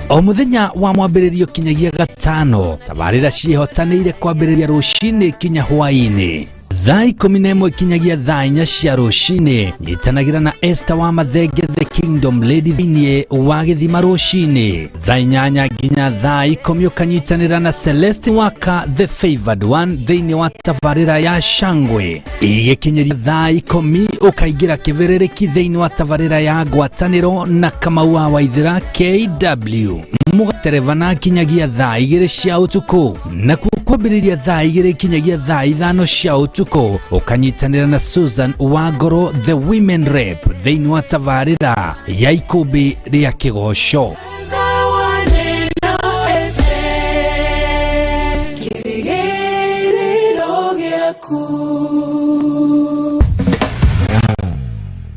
o mũthenya wa mwambĩrĩrio kinyagia gatano. Tabarĩra ciĩhotanĩire kwambĩrĩria rũcinĩ kinya hwaĩ-inĩ thaa 11 kinyagia thaa 4 cia rũcinĩ. Nyitanagĩra na Esther wa Mathenge, the Kingdom Lady, thĩinĩ wa gĩthima rũcinĩ thaa 8 nginya thaa 10. Ũkanyitanĩra na Celeste Waka, the Favored One, thĩinĩ wa tabarĩra ya Shangwe. Igĩkinyĩria thaa 10 ũkaingĩra kĩbĩrĩrĩki thĩinĩ wa tabarĩra ya ngwatanĩro na Kamau wa Waithĩra KW, mũgaterebana kinyagia thaa 2 cia ũtukũ. Nakuo kwambĩrĩria thaa 2 kinyagia thaa 5 cia ũtukũ ũkanyitanĩra na Susan Wangoro, the Women Rep, thĩinĩ wa tabarĩra ya ikũmbĩ rĩa kĩgoco.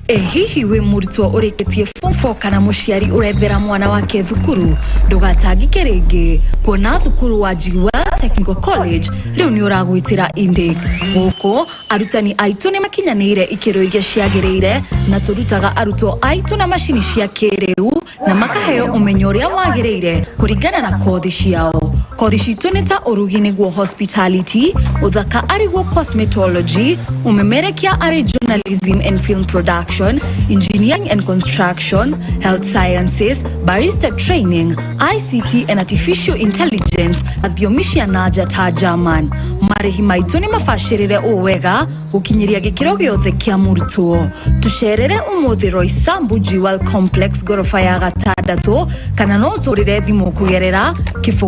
Ĩ hihi wĩ mũrutwo ũrĩkĩtie form 4 kana mũciari ũrethera mwana wake thukuru? Ndũgatangĩke rĩngĩ kuona thukuru wa Jewel Technical College rĩu nĩ ũragwĩtĩra intake. Gũkũ arutani aitũ nĩ makinyanĩire ikĩro iria ciagĩrĩire, na tũrutaga arutwo aitũ na macini cia kĩrĩu na makaheo ũmenyo ũrĩa wagĩrĩire kũringana na kothi ciao. Kothi citũ nĩ ta ũrugi nĩguo hospitality, ũthaka arĩguo cosmetology, ũmemerekia arĩ journalism and film production, engineering and construction, health sciences, barista training, ICT and artificial intelligence na thiomi cia nanja ta German. Marĩhi maitũ nĩ mabacĩrĩre ũũ wega gũkinyĩria gĩkĩro gĩothe kĩa mũrutwo. Tũcerere ũmũthĩ Roysambu Jewel Complex, ngoroba ya gatandatũ, kana no ũtũrĩre thimũ kũgerera 0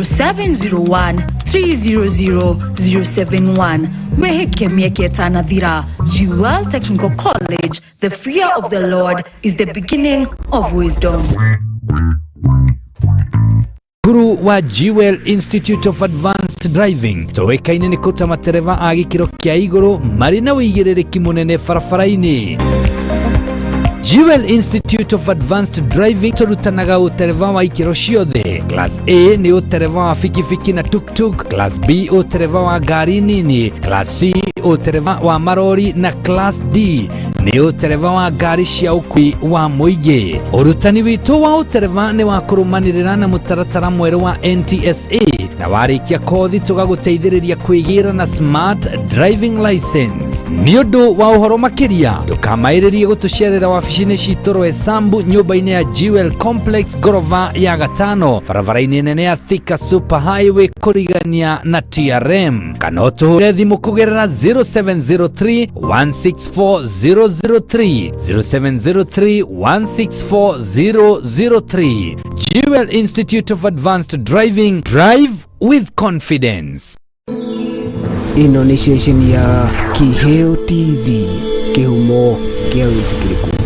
7 0 1 3 0 0 0 7 1, nĩyo 0701 300 071. Wĩhĩke mĩeke ĩtanathira. Jewel Technical College, the fear of the Lord is the beginning of wisdom. Cukuru wa Jewel Institute of Advanced Driving tũĩkaine nĩ kũruta matereba a gĩkĩro kĩa igũrũ marĩ na ũigĩrĩrĩki mũnene barabara-inĩ. Jewel Institute of Advanced Driving tũrutanaga ũtereba wa ikĩro ciothe. Class A nĩ ũtereba wa bikibiki na tuktuk, Class B ũtereba wa ngari nini, Class C ũtereba wa marori na Class D nĩ ũtereba wa ngari cia ũkui wa mũingĩ. Ũrutani witũ wa ũtereba nĩ wa kũrũmanĩrĩra na mũtaratara mwerũ wa NTSA na Na warĩkia kothi tũgagũteithĩrĩria kwĩgĩra na smart driving license. Nĩ ũndũ wa ũhoro makĩria ndũkamaĩrĩrie gũtũcerera wabici-inĩ citũ Roysambu nyũmba-inĩ ya Jewel Complex ngorova ya gatano barabara-inĩ nene ya Thika Super Highway kũrigania na TRM, kana ũtũhũre thimũ kũgerera 0703 164 003 0703 164 003. Jewel Institute of Advanced Driving, drive with confidence. Ĩno nĩ ceceni ya Kĩheo TV, kĩhumo kĩa wĩtĩkĩrĩku.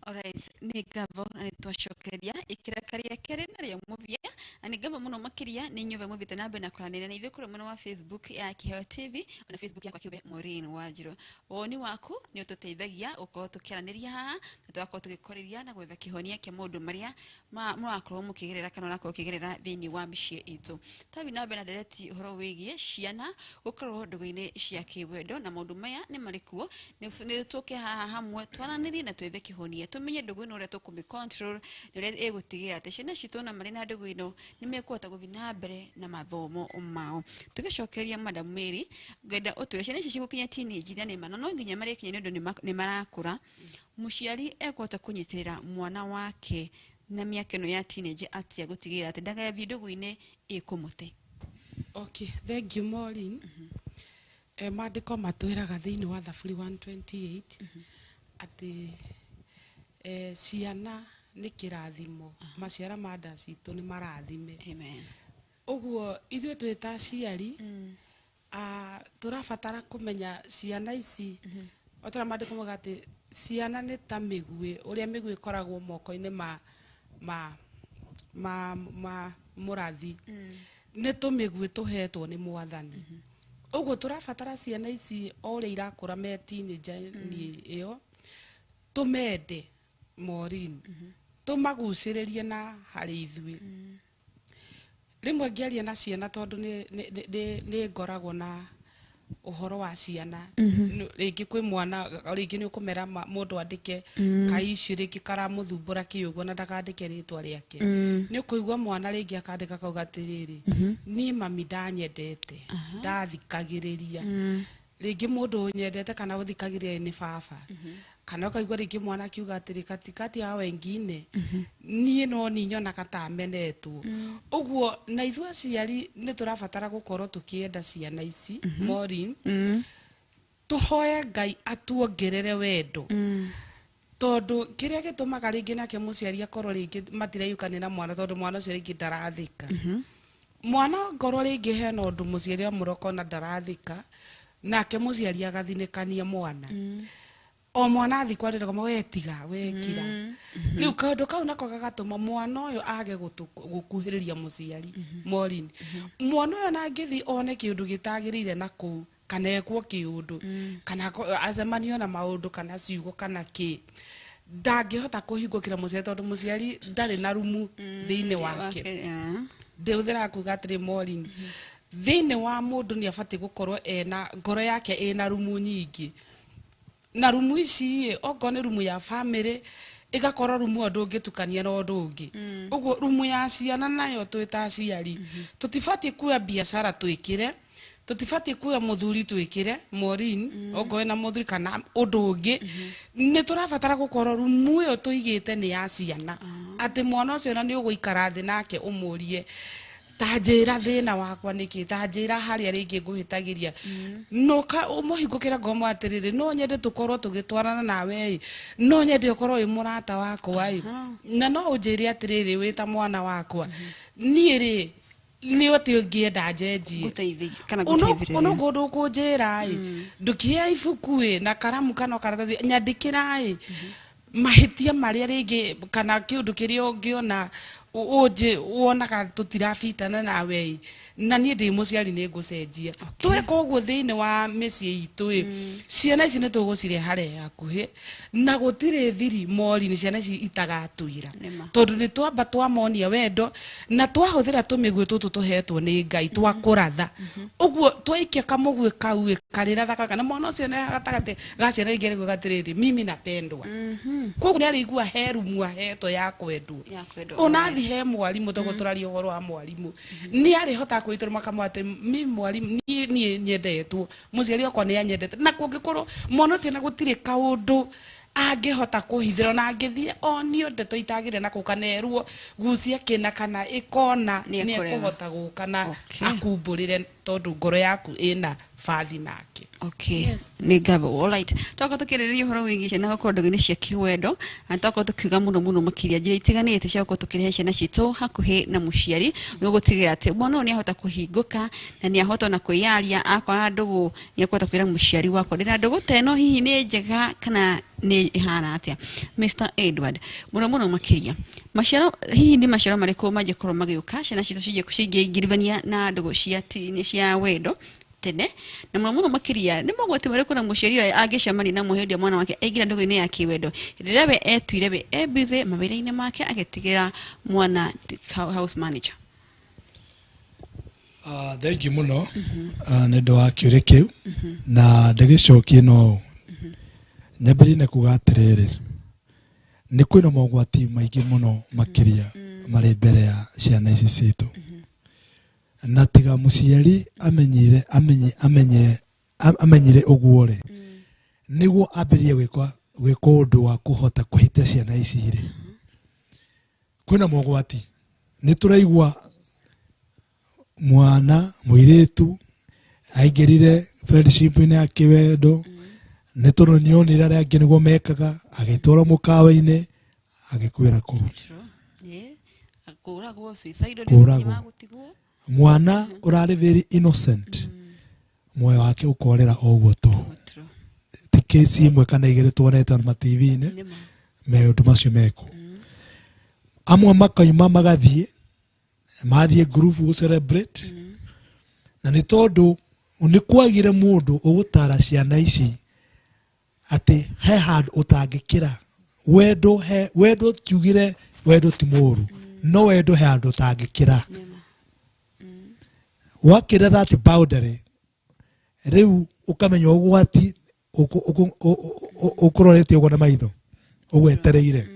Alright, nĩ ngatho na nĩ twacokereria ikĩra karĩa kerĩ na rĩa mũthia, na nĩ ngatho mũno makĩria nĩ inyuothe mũthiĩte na mbere na kũranĩria na ithuĩ kũrĩa mwena wa Facebook ya Kĩheo TV ona Facebook yakwa kĩũmbe Maureen Wanjiru. Woni waku nĩ ũtũteithagia gũkorwo tũkĩaranĩria haha na tũgakorwo tũgĩkwarĩria na gwetha kĩhonia kĩa maũndũ marĩa mũrakorwo mũkĩgerera kana ũrakorwo ũkĩgerera thĩinĩ wa mĩciĩ itũ. Twathiĩ na mbere na ndereti ũhoro wĩgiĩ ciana gũkorwo ndũgũ-inĩ cia kĩwendo, na maũndũ maya nĩ marĩkuo, nĩ tũke haha hamwe twaranĩrie na twethe kĩhonia, tũmenye ndũgũ ĩno ũrĩa tũkũmĩ control na ũrĩa ĩgũtigĩrĩra atĩ ciana citũ ona marĩ na ndũgũ ĩno nĩ mekũhota gũthiĩ na mbere na mathomo mao. Tũgĩcokeria Madam Mary, ngwenda ũtwĩre ciana ici cigũkinya teenage na nĩ ma no nginya marĩkinya nĩ ũndũ nĩ marakũra. Mũciari ekũhota kũnyitĩrĩra mwana wake na mĩaka ĩno ya teenage atĩa gũtigĩrĩra atĩ ndagathiĩ ndũgũ-inĩ ĩkũmũte? Okay, thank you Maureen. Maandĩko matwĩraga thĩinĩ wa Thaburi 128 atĩ ciana nĩ kĩrathimo, maciara ma nda citũ nĩ marathime. Amen. Ũguo ithuĩ twĩ ta aciari tũrabatara kũmenya ciana ici, o ta ũrĩa maandĩko mauga atĩ ciana nĩ ta mĩguĩ, ũrĩa mĩguĩ ĩkoragwo moko-inĩ ma mũrathi, nĩ tũmĩguĩ tũhetwo nĩ mwathani. Ũguo tũrabatara ciana ici o ũrĩa irakũra me teenager ĩyo, tũmende Maureen, tũmagucĩrĩrie na harĩ ithuĩ. Rĩmwe ngĩaria na ciana tondũ nĩ ngoragwo na ũhoro wa ciana, rĩngĩ kwĩ mwana rĩngĩ nĩ ũkũmera mũndũ andĩke kaici rĩngĩ karamũthumbũra kĩũguo na ndakandĩke rĩtwa rĩake, nĩ ũkũigua mwana rĩngĩ akandĩka kauga atĩrĩrĩ, niĩ mami ndanyendete, ndathikagĩrĩria, rĩngĩ mũndũ ũnyendete kana ũthikagĩrĩria nĩ baba, kana ũkaigua rĩngĩ mwana akiuga atĩrĩ, katikati ya wengine niĩ no ni nyonaga ta menetwo. Ũguo na ithuĩ aciari nĩ tũrabatara gũkorwo tũkĩenda ciana ici Maureen, tũhoe Ngai atuongerere wendo, tondũ kĩrĩa gĩtũmaga rĩngĩ nake mũciari akorwo rĩngĩ matiraiyũkanĩra na mwana, tondũ mwana ũcio rĩngĩ ndarathĩka. Mwana ngorwo rĩngĩ hena ũndũ mũciari amũroka ona ndarathĩka, nake mũciari agathinĩkania mwana, o mwana athi kwarĩra kama we tiga we kira, rĩu kaũndũ kau nako gagatũma mwana ũyũ age gũkuhĩrĩria mũciari Maureen. Mwana ũyũ ona angĩthiĩ one kĩũndũ gĩtagĩrĩire na kũu, kana ekwo kĩũndũ, kana acemanio na maũndũ kana ciugo kana kĩ, ndangĩhota kũhingũkĩra mũciari tondũ mũciari ndarĩ na rumu thĩinĩ wake. Ndĩhũthĩraga kuga atĩrĩ Maureen, thĩinĩ wa mũndũ nĩ abatiĩ gũkorwo ena ngoro yake ĩna rumu nyingĩ, na rumu ici ĩ okorwo nĩ rumu ya family ĩgakorwo rumu ĩyo ndũngĩtukania na ũndũ ũngĩ. Ũguo rumu ya ciana nayo twĩ ta aciari tũtibatiĩ kuoya biacara twĩkĩre, tũtibatiĩ kuoya mũthuri twĩkĩre Maureen, okorwo wĩna mũthuri kana ũndũ ũngĩ, nĩ tũrabatara gũkorwo rumu ĩyo tũigĩte nĩ ya ciana, atĩ mwana ũcio ona nĩ ũgũikara thĩ nake ũmũrie, ta njĩra thĩna wakwa nĩkĩ, ta njĩra harĩa rĩngĩ ngũhĩtagĩria, no ũmũhingũkĩre ngoro atĩrĩrĩ, no nyende tũkorwo tũgĩtwarana nawe ĩ, no nyende ũkorwo wĩ mũrata wakwa ĩ, na no ũnjĩre atĩrĩrĩ, wĩ ta mwana wakwa, niĩ rĩ nĩ atĩ ũngĩenda njenjie kana gũteithĩrĩria. Ono ngũndũ ũkũnjĩra ĩ, ndũkĩoya ibuku ĩ na karamu kana karatathi, nyandĩkĩra ĩ mahĩtia marĩa rĩngĩ kana kĩũndũ kĩrĩa ũngĩona ũnjĩ wonaga tũtirabitana nawe ĩ, Na niĩ ndĩ mũciari nĩ ngũcenjia. Tweka ũguo thĩinĩ wa mĩciĩ itũ ĩ, ciana ici nĩ tũgũcirehe hakuhĩ na gũtirĩ thiri mori nĩ ciana ici itagatwĩra, tondũ nĩ twamba twamonia wendo na twahũthĩra tũmĩguĩ tũtũ tũhetwo nĩ Ngai twakũratha. Ũguo twaikia kamũguĩ kau ĩ, karĩratha kana mwana ũcio nĩ gatagatĩ ga ciana ingĩ arĩguaga atĩrĩrĩ, mimi napendwa. Koguo nĩ arĩigua he rumu ahetwo ya kwendwo. Ona thi he mwarimũ, tondũ tũraria ũhoro wa mwarimũ, nĩ arĩhotaga kwĩitũrũ makamwĩra atĩ mi mwarimũ niĩ nyendetwo, mũciari wakwa nĩ anyendete. Na kũngĩkorwo mwana ũcio na gũtirĩ kaũndũ angĩhota kũhithĩra, ona angĩthiĩ onio ndeto itagĩrĩire na kũu kana erwo gucia kĩna kana ĩkona, nĩ ekũhota gũka na akumbũrĩre, tondũ ngoro yaku ĩna bathi nake. Okay. Nĩ ngatho. Alright, twakorwo tũkĩarĩrĩria ũhoro wĩgiĩ ciana gũkorwo ndũgũ-inĩ cia kĩwendo, na twakorwo tũkiuga mũno mũno makĩria njĩra itiganĩte cia gũkorwo tũkĩrehe ciana citũ hakuhĩ na mũciari, nĩguo gũtigĩrĩra atĩ mwana ũyũ nĩ ahota kũhingũka na nĩ ahota ona kwĩyaria. Akora ndũgũ nĩ ekũhota kwĩra mũciari wakwa ndĩna ndũgũ ta ĩno, hihi nĩ njega kana nĩ ĩhana atĩa. Mr Edward, mũno mũno makĩria maciaro, hihi nĩ maciaro marĩkũ mangĩkorwo magĩũka ciana citũ cingĩingĩrithania na ndũgũ cia cia wendo tene, na mũno mũno makĩria nĩ mogwati marĩkũ na mũciari ũyũ angĩcemania namo hĩndĩ ĩrĩa mwana wake aingĩra ndũgũ-inĩ ya kĩwendo, hĩndĩ ĩrĩa we etuire we e busy mawĩra-inĩ make agĩtigĩra mwana house manager? Thank you mũno nĩ ũndũ wa kĩũria kĩu, na ndĩgĩcokie no nyambĩrĩrie na kuga atĩrĩrĩ, nĩ kwĩna mogwati maingĩ mũno makĩria marĩ mbere ya ciana ici citũ, na tiga mũciari amenyire amenye amenye amenyire ũguo rĩ, nĩguo ambĩrĩrie gwĩka ũndũ wa kũhota kũhĩta ciana ici rĩ. Kwĩna mogwati, nĩ tũraigua mwana mũirĩtu aingĩrire friendship-inĩ ya kĩwendo, nĩ tondũ nĩonire arĩa angĩ nĩguo mekaga, agĩtwarwo mũkawa-inĩ agĩkuĩra kũu. Kũragwo. Mwana ũrarĩ very innocent, muoyo wake ũkorĩra o ũguo tũhũ. Ti kesi ĩmwe kana igĩrĩ tuonete ma TV-inĩ maũndũ macio mekwo. Amwe makauma magathiĩ, mathiĩ group gũ celebrate, na nĩ tondũ nĩ kwagire mũndũ ũgũtara ciana ici atĩ he handũ ũtangĩkĩra wendo. He wendo, tiugire wendo ti mũũru, no wendo he handũ ũtangĩkĩra. Wakĩra that boundary rĩu ũkamenya ũgwati ũkũrorete ũguo na maitho ũgwetereire.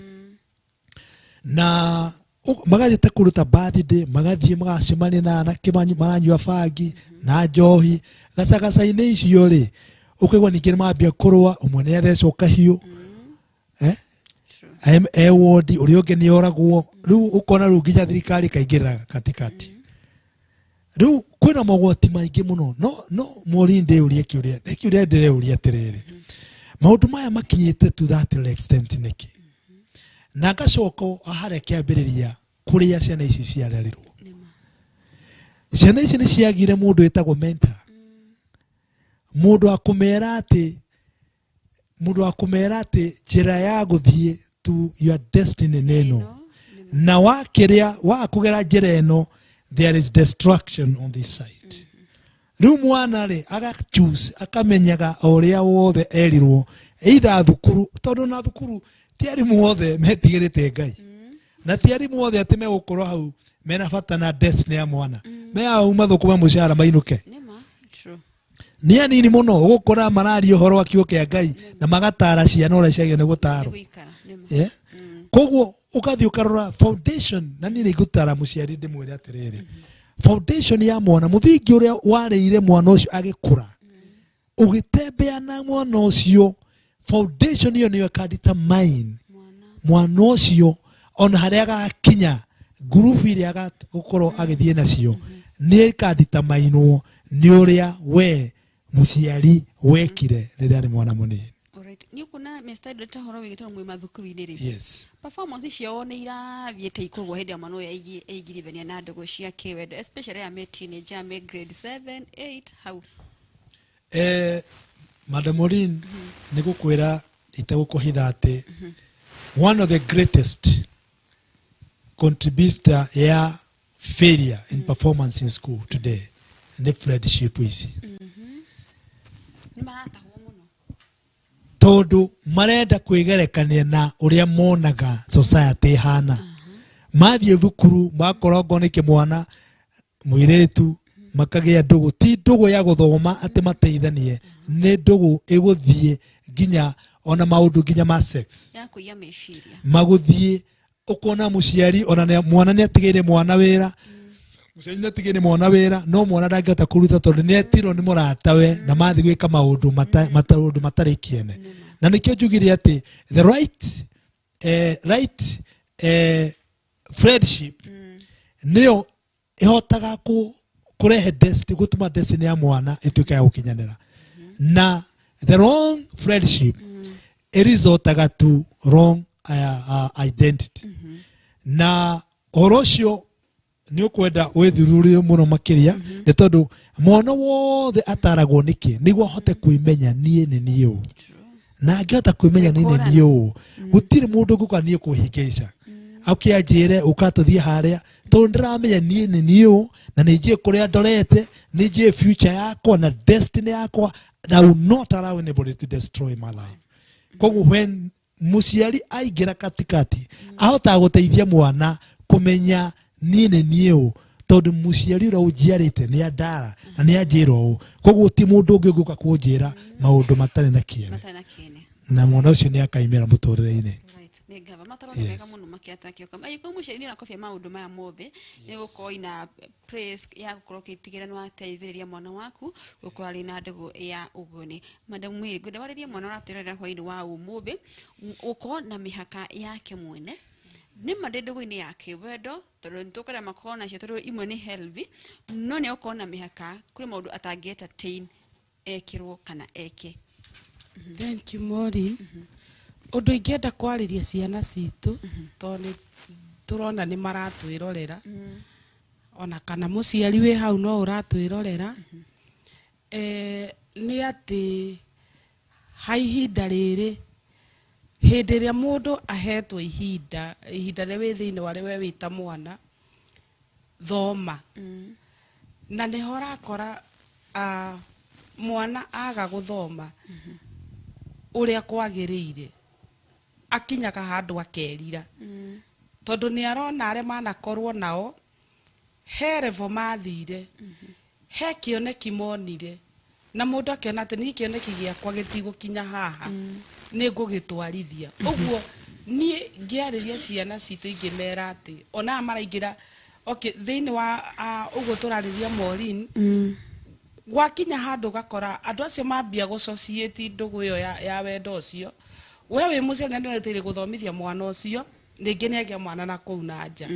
Na magathiĩ ta kũruta birthday, magathiĩ magacemania na anake maranyua bangi na njohi gacagaca-inĩ icio rĩ, ũkaigua ningĩ nĩ mambia kũrũa, ũmwe nĩ athecwo kahiũ, e wodi, ũrĩa ũngĩ nĩ oragwo. Rĩu ũkona rĩu nginya thirikari ĩkaingĩrĩra katikati. Rĩu kwĩna mogwati maingĩ mũno. No Maureen, ndĩũrie kĩũria kĩũria, ndĩreũria atĩrĩrĩ, maũndũ maya makinyĩte to that extent nĩkĩ? Na ngacoka harĩa kĩambĩrĩria kũrĩa ciana ici ciarerirwo. Ciana ici nĩ ciagire mũndũ wĩtagwo mentor, mũndũ wa kũmera atĩ njĩra ya gũthiĩ to your destiny nĩ ĩno, na wakĩrĩa wa kũgera njĩra ĩno, there is destruction on this side. Rĩu mwana rĩ aga choose, akamenyaga o ũrĩa wothe erirwo either thukuru, tondũ na thukuru ti arimũ othe metigĩrĩte Ngai, na ti arimũ othe atĩ megũkorwo hau mena bata na destiny ya mwana, me hau mathũkũme mũcara mainũke. Nĩ anini mũno ũgũkora mararia ũhoro wa kiugo kĩa Ngai na magatara ciana ũrĩa ciagĩrĩirwo nĩ gũtarwo. Koguo ũgathiĩ ũkarora foundation, na niĩ nĩngũtara mũciari ndĩmwĩre atĩrĩrĩ, foundation ya mwana, mũthingi ũrĩa warĩire mwana ũcio agĩkũra, ũgĩtembea na mwana ũcio, foundation ĩyo nĩyo ĩka determine mwana ũcio ona harĩa agakinya, ngurubu iria agũkorwo agĩthiĩ nacio nĩ ĩkadeterminwo nĩ ũrĩa we mũciari wekire rĩrĩa arĩ mwana mũnini. Alright. Nĩ ũkuona, Mr. Edward, ũhoro wĩgiĩ tondũ mwĩ mathukuru-inĩ rĩ, Yes. performance ciao nĩ irathiĩte ikũgwa hĩndĩ ya mwana ũyũ aingĩrithania na ndũgũ cia kĩwendo, especially aya me teenager, me grade 7 8 hau? Madam Maureen, nĩ gũkwĩra itegũkũhitha atĩ one of the greatest contributor ya failure in performance in school today nĩ friendship ici. Nĩ maratahwo mũno. Tondũ marenda kwĩgerekania na ũrĩa monaga society ĩhana. Mathiĩ thukuru makorwo nĩ kĩmwana mũirĩtu makagĩa ndũgũ, ti ndũgũ ya gũthoma atĩ mateithanie, nĩ ndũgũ ĩgũthiĩ nginya ona maũndũ nginya ma sex ya kũiya meciria magũthiĩ. Ũkona mũciari ona mwana nĩ atigĩire mwana wĩra, mũciari nĩ atigĩire mwana wĩra, no mwana ndangĩhota kũruta tondũ nĩ etirwo nĩ mũratawe na mathiĩ gwĩka maũndũ maũndũ matarĩ kĩene. Na nĩkĩo njugire atĩ the right friendship nĩyo ĩhotaga kũrehe destiny, gũtũma destiny ya mwana ĩtuĩke ya gũkinyanĩra. Na the wrong friendship ĩresortaga to wrong identity. Na ũhoro ũcio nĩ ũkwenda wĩthuthurie mũno makĩria, nĩ tondũ mwana wothe ataragwo nĩkĩ nĩguo ahote kwĩmenya niĩ nĩ niĩ ũũ. Na angĩhota kwĩmenya niĩ nĩ niĩ ũũ, gũtirĩ mũndũ ũngĩũka niĩ kũhĩngĩca auke anjĩre ũka tũthiĩ harĩa, tondũ ndĩramenya niĩ nĩ niĩ ũũ na nĩ njũĩ kũrĩa ndorete, nĩ njũĩ future yakwa na destiny yakwa, and I will not allow anybody to destroy my life. Koguo when mũciari aingĩra katikati, ahotaga gũteithia mwana kũmenya niĩ nĩ niĩ ũũ, tondũ mũciari ũrĩa ũnjiarĩte nĩ andara na nĩ anjĩra ũũ, koguo ti mũndũ ũngĩ ũngĩũka kũnjĩra maũndũ matarĩ na kĩene, na mwana ũcio nĩ akaimĩra mũtũrĩre-inĩ. Nĩ ngava matoro nĩ mega mũno makĩatakĩoka angĩkorwo mũciari nĩ ũrakobia maũndũ maya mothe, nĩ gũkorwo ina praise ya gũkorwo ũgĩtigĩrĩra nĩ wateithĩrĩria mwana waku gũkorwo arĩ na ndũgũ ya ũguni. Madam Mary, ngwenda warĩrie mwana ũratwĩrorera hwainĩ wa ũmũthĩ gũkorwo na mĩhaka yake mwene. Nĩ ma ndĩ ndũgũ-inĩ ya kĩwendo, tondũ nĩ tũkwenda makorwo nacio, tondũ imwe nĩ healthy, no nĩ gũkorwo na mĩhaka kũrĩ maũndũ atangĩ entertain ekĩrwo kana eke. Thank you, Maureen. Ũndũ ingĩenda kwarĩria ciana citũ, tondũ nĩ tũrona nĩ maratwĩrorera, ona kana mũciari wĩ hau no ũratwĩrorera, nĩ atĩ ha ihinda rĩrĩ, hĩndĩ ĩrĩa mũndũ ahetwo ihinda, ihinda rĩrĩa wĩ thĩinĩ wa rĩo we wĩ ta mwana, thoma. Na nĩho ũrakora mwana aga gũthoma ũrĩa kwagĩrĩire, akinyaga handũ akerira, tondũ nĩ arona arĩa manakorwo nao he level mathire, he kĩoneki monire, na mũndũ akĩona atĩ niĩ kĩoneki gĩakwa gĩtigũkinya haha, nĩ ngũgĩtwarithia. Ũguo niĩ ngĩarĩria ciana citũ ingĩmera atĩ ona aya maraingĩra, okay, thĩinĩ wa ũguo tũrarĩria Maureen, gwakinya handũ ũgakora andũ acio mambia gũcociate ndũgũ ĩyo ya wendo ũcio, we wĩ mũciari na nĩ ũreteire gũthomithia mwana ũcio, rĩngĩ nĩ agĩa mwana na kũu na nja,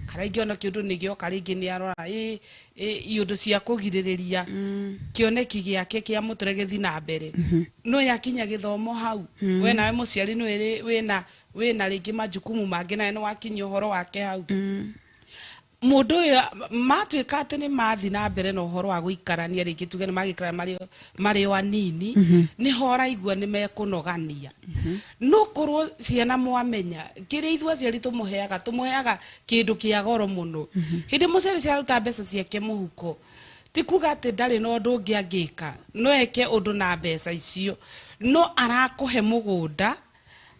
kana ingĩ ona kĩũndũ nĩ gĩoka, rĩngĩ nĩ arora iũndũ cia kũgirĩrĩria kĩoneki gĩake kĩa mũtũrĩre gĩthiĩ na mbere, no yakinya gĩthomo hau, we nawe mũciari nĩ wĩna rĩngĩ majukumu mangĩ, nawe nĩ wakinyia ũhoro wake hau. Mũndũ ũyũ matuĩka atĩ nĩ mathiĩ na mbere na ũhoro wa gũikarania, rĩngĩ tuge nĩ magĩikara marĩ o anini, nĩho ũraigua nĩ mekũnogania. No korwo ciana mwamenya kĩrĩa ithuĩ aciari tũmũheaga kĩndũ kĩa goro mũno. Hĩndĩ mũciari ciaruta mbeca ciake mũhuko, ti kuga atĩ ndarĩ na ũndũ ũngĩ angĩka, no eke ũndũ na mbeca icio, no arakũhe mũgũnda,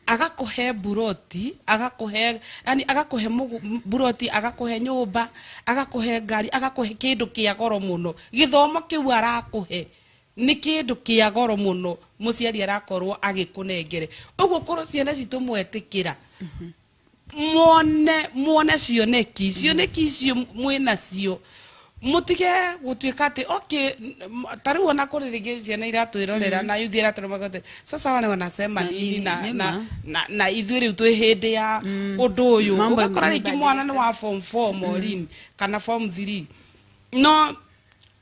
agakũhe buroti, agakũhe, yani agakũhe buroti, agakũhe nyũmba, agakũhe ngari, agakũhe kĩndũ kĩa goro mũno. Gĩthomo kĩu arakũhe nĩ kĩndũ kĩa goro mũno mũciari arakorwo agĩkũnengere. Ũguo korwo ciana citũ mwetĩkĩra, muone cioneki, cioneki icio mwĩnacio, mutige gutuika ati okay, ta riu ona kuri ringi ciana iratwirorera na yuthi iratwirorera, sasa wale wanasema nini na ithuĩ rĩu twĩ hĩndĩ ya ũndũ ũyũ. Ũgakora rĩngĩ mwana nĩ wa form 4 Maureen kana form 3, no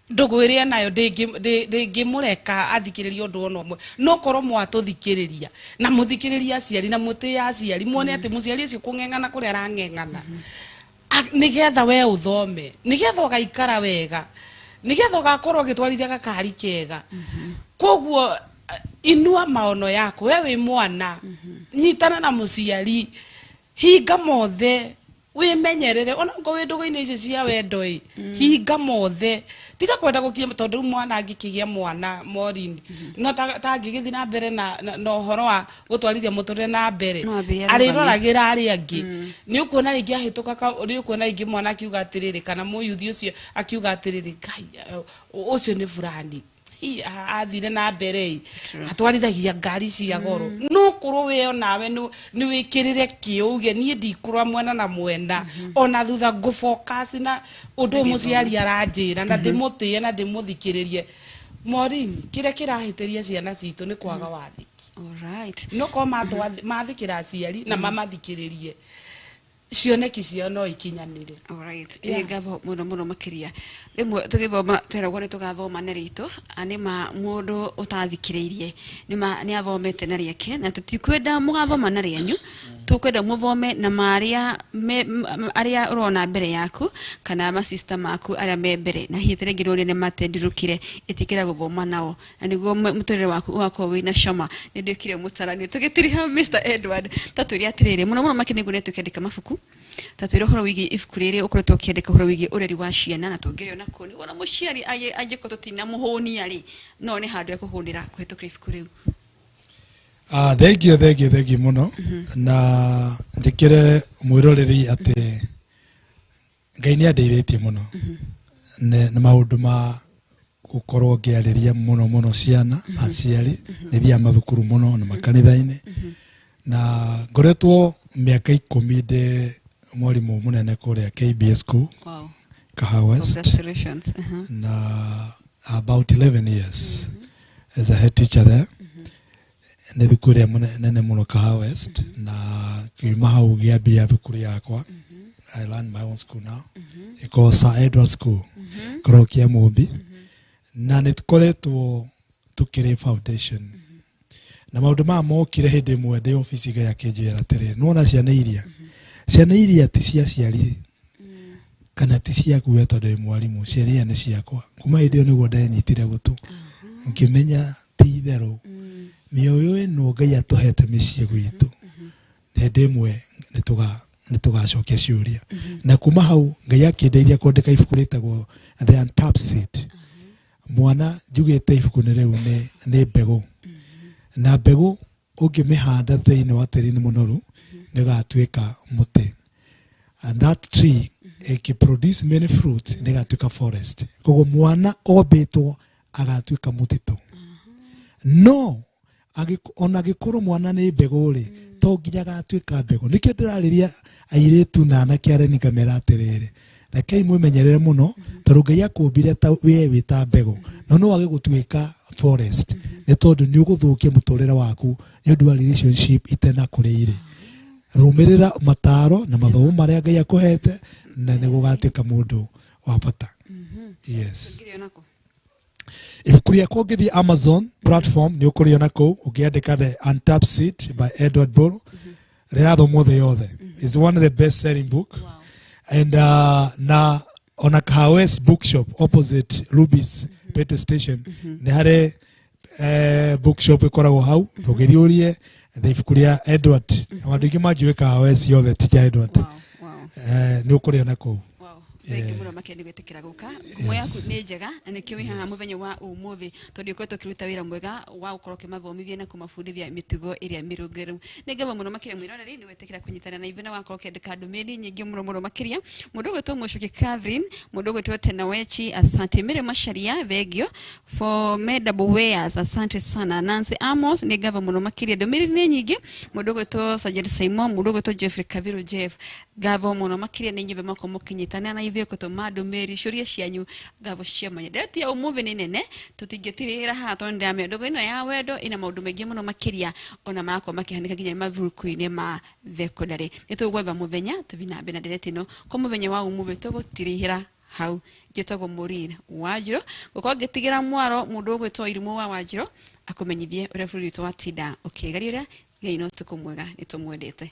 ndũgũ ĩrĩa nayo ndĩngĩmũreka athikĩrĩrie ũndũ ona ũmwe, no korwo mwatũthikĩrĩria na mũthikĩrĩrie aciari na mũtĩe aciari, muone atĩ mũciari ũcio kũng'eng'ana kũrĩa arang'eng'ana nigetha we uthome, nigetha ugaikara wega, nigetha ugakorwo ugitwarithia gakari kega. Koguo inua maono yako we wi mwana, nyitana na muciari, hinga mothe. Wimenyerere ona ngo wi ndugu-inĩ icio cia wendo ĩ hinga mothe tiga kwenda gũkinya tondũ rĩu mwana angĩkĩgĩa mwana Maureen no ta angĩgĩthiĩ na mbere na ũhoro wa gũtwarithia mũtũrĩre na mbere arĩroragĩra arĩa angĩ nĩ ũkuona rĩngĩ ahĩtũka nĩ ũkuona rĩngĩ mwana akiuga atĩrĩrĩ kana mũyuthi ũcio akiuga atĩrĩrĩ Ngai ũcio nĩ fulani athire na mbere atwarithagia ngari cia goro no korwo we nawe ni wikirire kiuge nie ndikura mwena na mwena ona thutha ngũ focus na undu muciari aranjira na ndimutie na ndimuthikiririe Maureen kiria kirahitiria ciana citu ni kwaga wathiki. Alright. No ko mathikira aciari na mamathikiririe cioneki ciao no ikinyanire. Alright. Yeah. Ngavo muno muno makiria rimwe tugithoma tweragwo ni tugathoma na ritu ni ma mundu utathikiriirie ni ma ni athomete na riake na tutikwenda mugathoma na rianyu tukwenda muthome na maria aria urona mbere yaku kana ma sister maku aria me mbere na hihi rĩngĩ rũrĩa nĩ matendirũkire ĩtĩkĩra gũthoma nao na nĩguo mũtũrĩre waku ũgakorwo wĩna cama. Nĩ ndĩkire mũtarani tũgĩtiriha Mr Edward tatwĩre atĩrĩrĩ mũno mũno makĩria nĩguo nĩtũkĩandĩka mabuku tatwĩre ũhoro wĩgiĩ ibuku rĩrĩ ũkoretwo ũkĩandĩka ũhoro wĩgiĩ ũreri wa ciana na tũngĩrĩona kũ nĩguo ona mũciari angĩkorwo tũtinamũhũnia rĩ no nĩ handũ ekũhũnĩra kũhĩtũkĩra ibuku rĩu. Thank you muno na njikire mwiroreri ati Ngai ni andeithĩtie muno na maundu ma gukorwo ngiarĩria muno muno ciana aciari nĩ thiaga mathukuru muno na makanitha-inĩ na ngoretwo mĩaka 10 ndĩ mwarimu munene kũrĩa KBS School. Wow. Kahawa West. Congratulations. Na about 11 years as a head teacher there. Nĩ thukuru ĩrĩa nene mũno Kahawa West na kiuma hau ngĩambia thukuru yakwa. I run my own school now. Ĩkoragwo Sir Edward School ĩkoragwo Kĩamũmbi na nĩ tũkoretwo tũkĩrĩ foundation na maũndũ maya mokire hĩndĩ ĩmwe ndĩ obici Ngai akĩnjĩra atĩrĩ nĩwona ciana iria ti cia aciari kana ti ciaku we tondũ wĩ mwarimũ, ciana iria nĩ ciakwa. Kuma hĩndĩ ĩyo nĩguo ndenyitire gũtũ ngĩmenya ti itherũ mĩoyo ĩno Ngai atũhete mĩciĩ gwitũ hĩndĩ ĩmwe nĩ tũgacokia ciũria. Na kuma hau Ngai akĩndeithia kwandĩka ibuku rĩtagwo The Untapped Seed. Mwana njugĩte ibuku-inĩ rĩu nĩ mbegũ na mbegũ ũngĩmĩhanda thĩinĩ wa tĩĩri-inĩ mũnoru nĩgatuĩka mũtĩ and that tree ĩkĩ produce many fruit nĩgatuĩka forest. Koguo mwana ombĩtwo agatuĩka mũtitũ. No ona angĩkorwo mwana nĩ mbegũ rĩ to nginya agatuĩka mbegũ. Nĩkĩo ndĩrarĩria airĩtu na anake arĩa ngamera atĩrĩrĩ rekei mwĩmenyerere mũno tondũ Ngai akũmbire ta we wĩ ta mbegũ no no wage gũtuĩka forest nĩ tondũ nĩ ũgũthũkia mũtũrĩre waku nĩ ũndũ wa relationship itena kũrĩa irĩ. Rũmĩrĩra mataro na mathomo marĩa Ngai akũhete na nĩ gũgatuĩka mũndũ wa bata. Yes. Ibuku rĩakwa ũngĩthiĩ Amazon platform nĩ ũkũrĩona kũu ũngĩandĩka The Untapped Seed by Edward Boro rĩrathomwo thĩ yothe. It's one of the best selling book. Wow. And na ona Kahawa West bookshop opposite Ruby's petrol station nĩ harĩ bookshop ĩkoragwo hau ndũngĩthiĩ ũrie ibuku rĩa Edward. Andũ aingĩ manjũĩ Kahawa West yothe ti rĩa Edward. Nĩ ũkũrĩona kũu. Thank you muno makĩria nĩ gwĩtĩkĩra gũka. Ngumo yaku nĩ njega na nĩkĩo wĩ haha mũthenya wa ũmũthĩ tondũ ũkoretwo ũkĩruta wĩra mwega wa gũkorwo ũkĩmathomithia na kũmabundithia mĩtugo ĩrĩa mĩrũngĩrĩru. Nĩ ngatho mũno makĩria mwĩroreri nĩ gwĩtĩkĩra kũnyitana na ithuĩ na wakorwo ũkĩandĩka ndũmĩrĩri nyingĩ mũno mũno makĩria. Mũndũ ũgwĩtwo Mũcuki Catherine, mũndũ ũgwĩtwo Tenawechi, asante. Mary Macharia, thengio. For Medable Wares, asante sana. Nancy Amos, nĩ ngatho mũno makĩria. Ndũmĩrĩri nĩ nyingĩ. Mũndũ ũgwĩtwo Sergeant Simon, mũndũ ũgwĩtwo Jeffrey Kaviru Jeff, ngatho mũno makĩria nĩ inyuĩ mwakorwo mũkĩnyitana na ithuĩ gũtũma ndũmĩrĩri ciũria cianyu ngatho cia mwanya. Ndeto ya ũmũthĩ nĩ nene tũtingĩtirĩra haha tondũ nĩndĩramenya ndũgũ ĩno ya wendo ĩna maũndũ maingĩ mũno makĩria ona marakorwo makĩhanĩka nginya mathukuru-inĩ ma thekondarĩ. Nĩ tũgwetha mũthenya tũthiĩ na mbere na ndereti ĩno kwa mũthenya wa ũmũthĩ tũgũtirihĩra hau. Njĩtagwo Maureen Wanjirũ gũkorwo ngĩtigĩra mwaro mũndũ ũgwĩtwo Irimũ wa Wanjirũ akũmenyithie ũrĩa bũrũri witũ watinda ũkĩgariũra. Ngai no ũtukũ mwega, nĩ tũmwendete.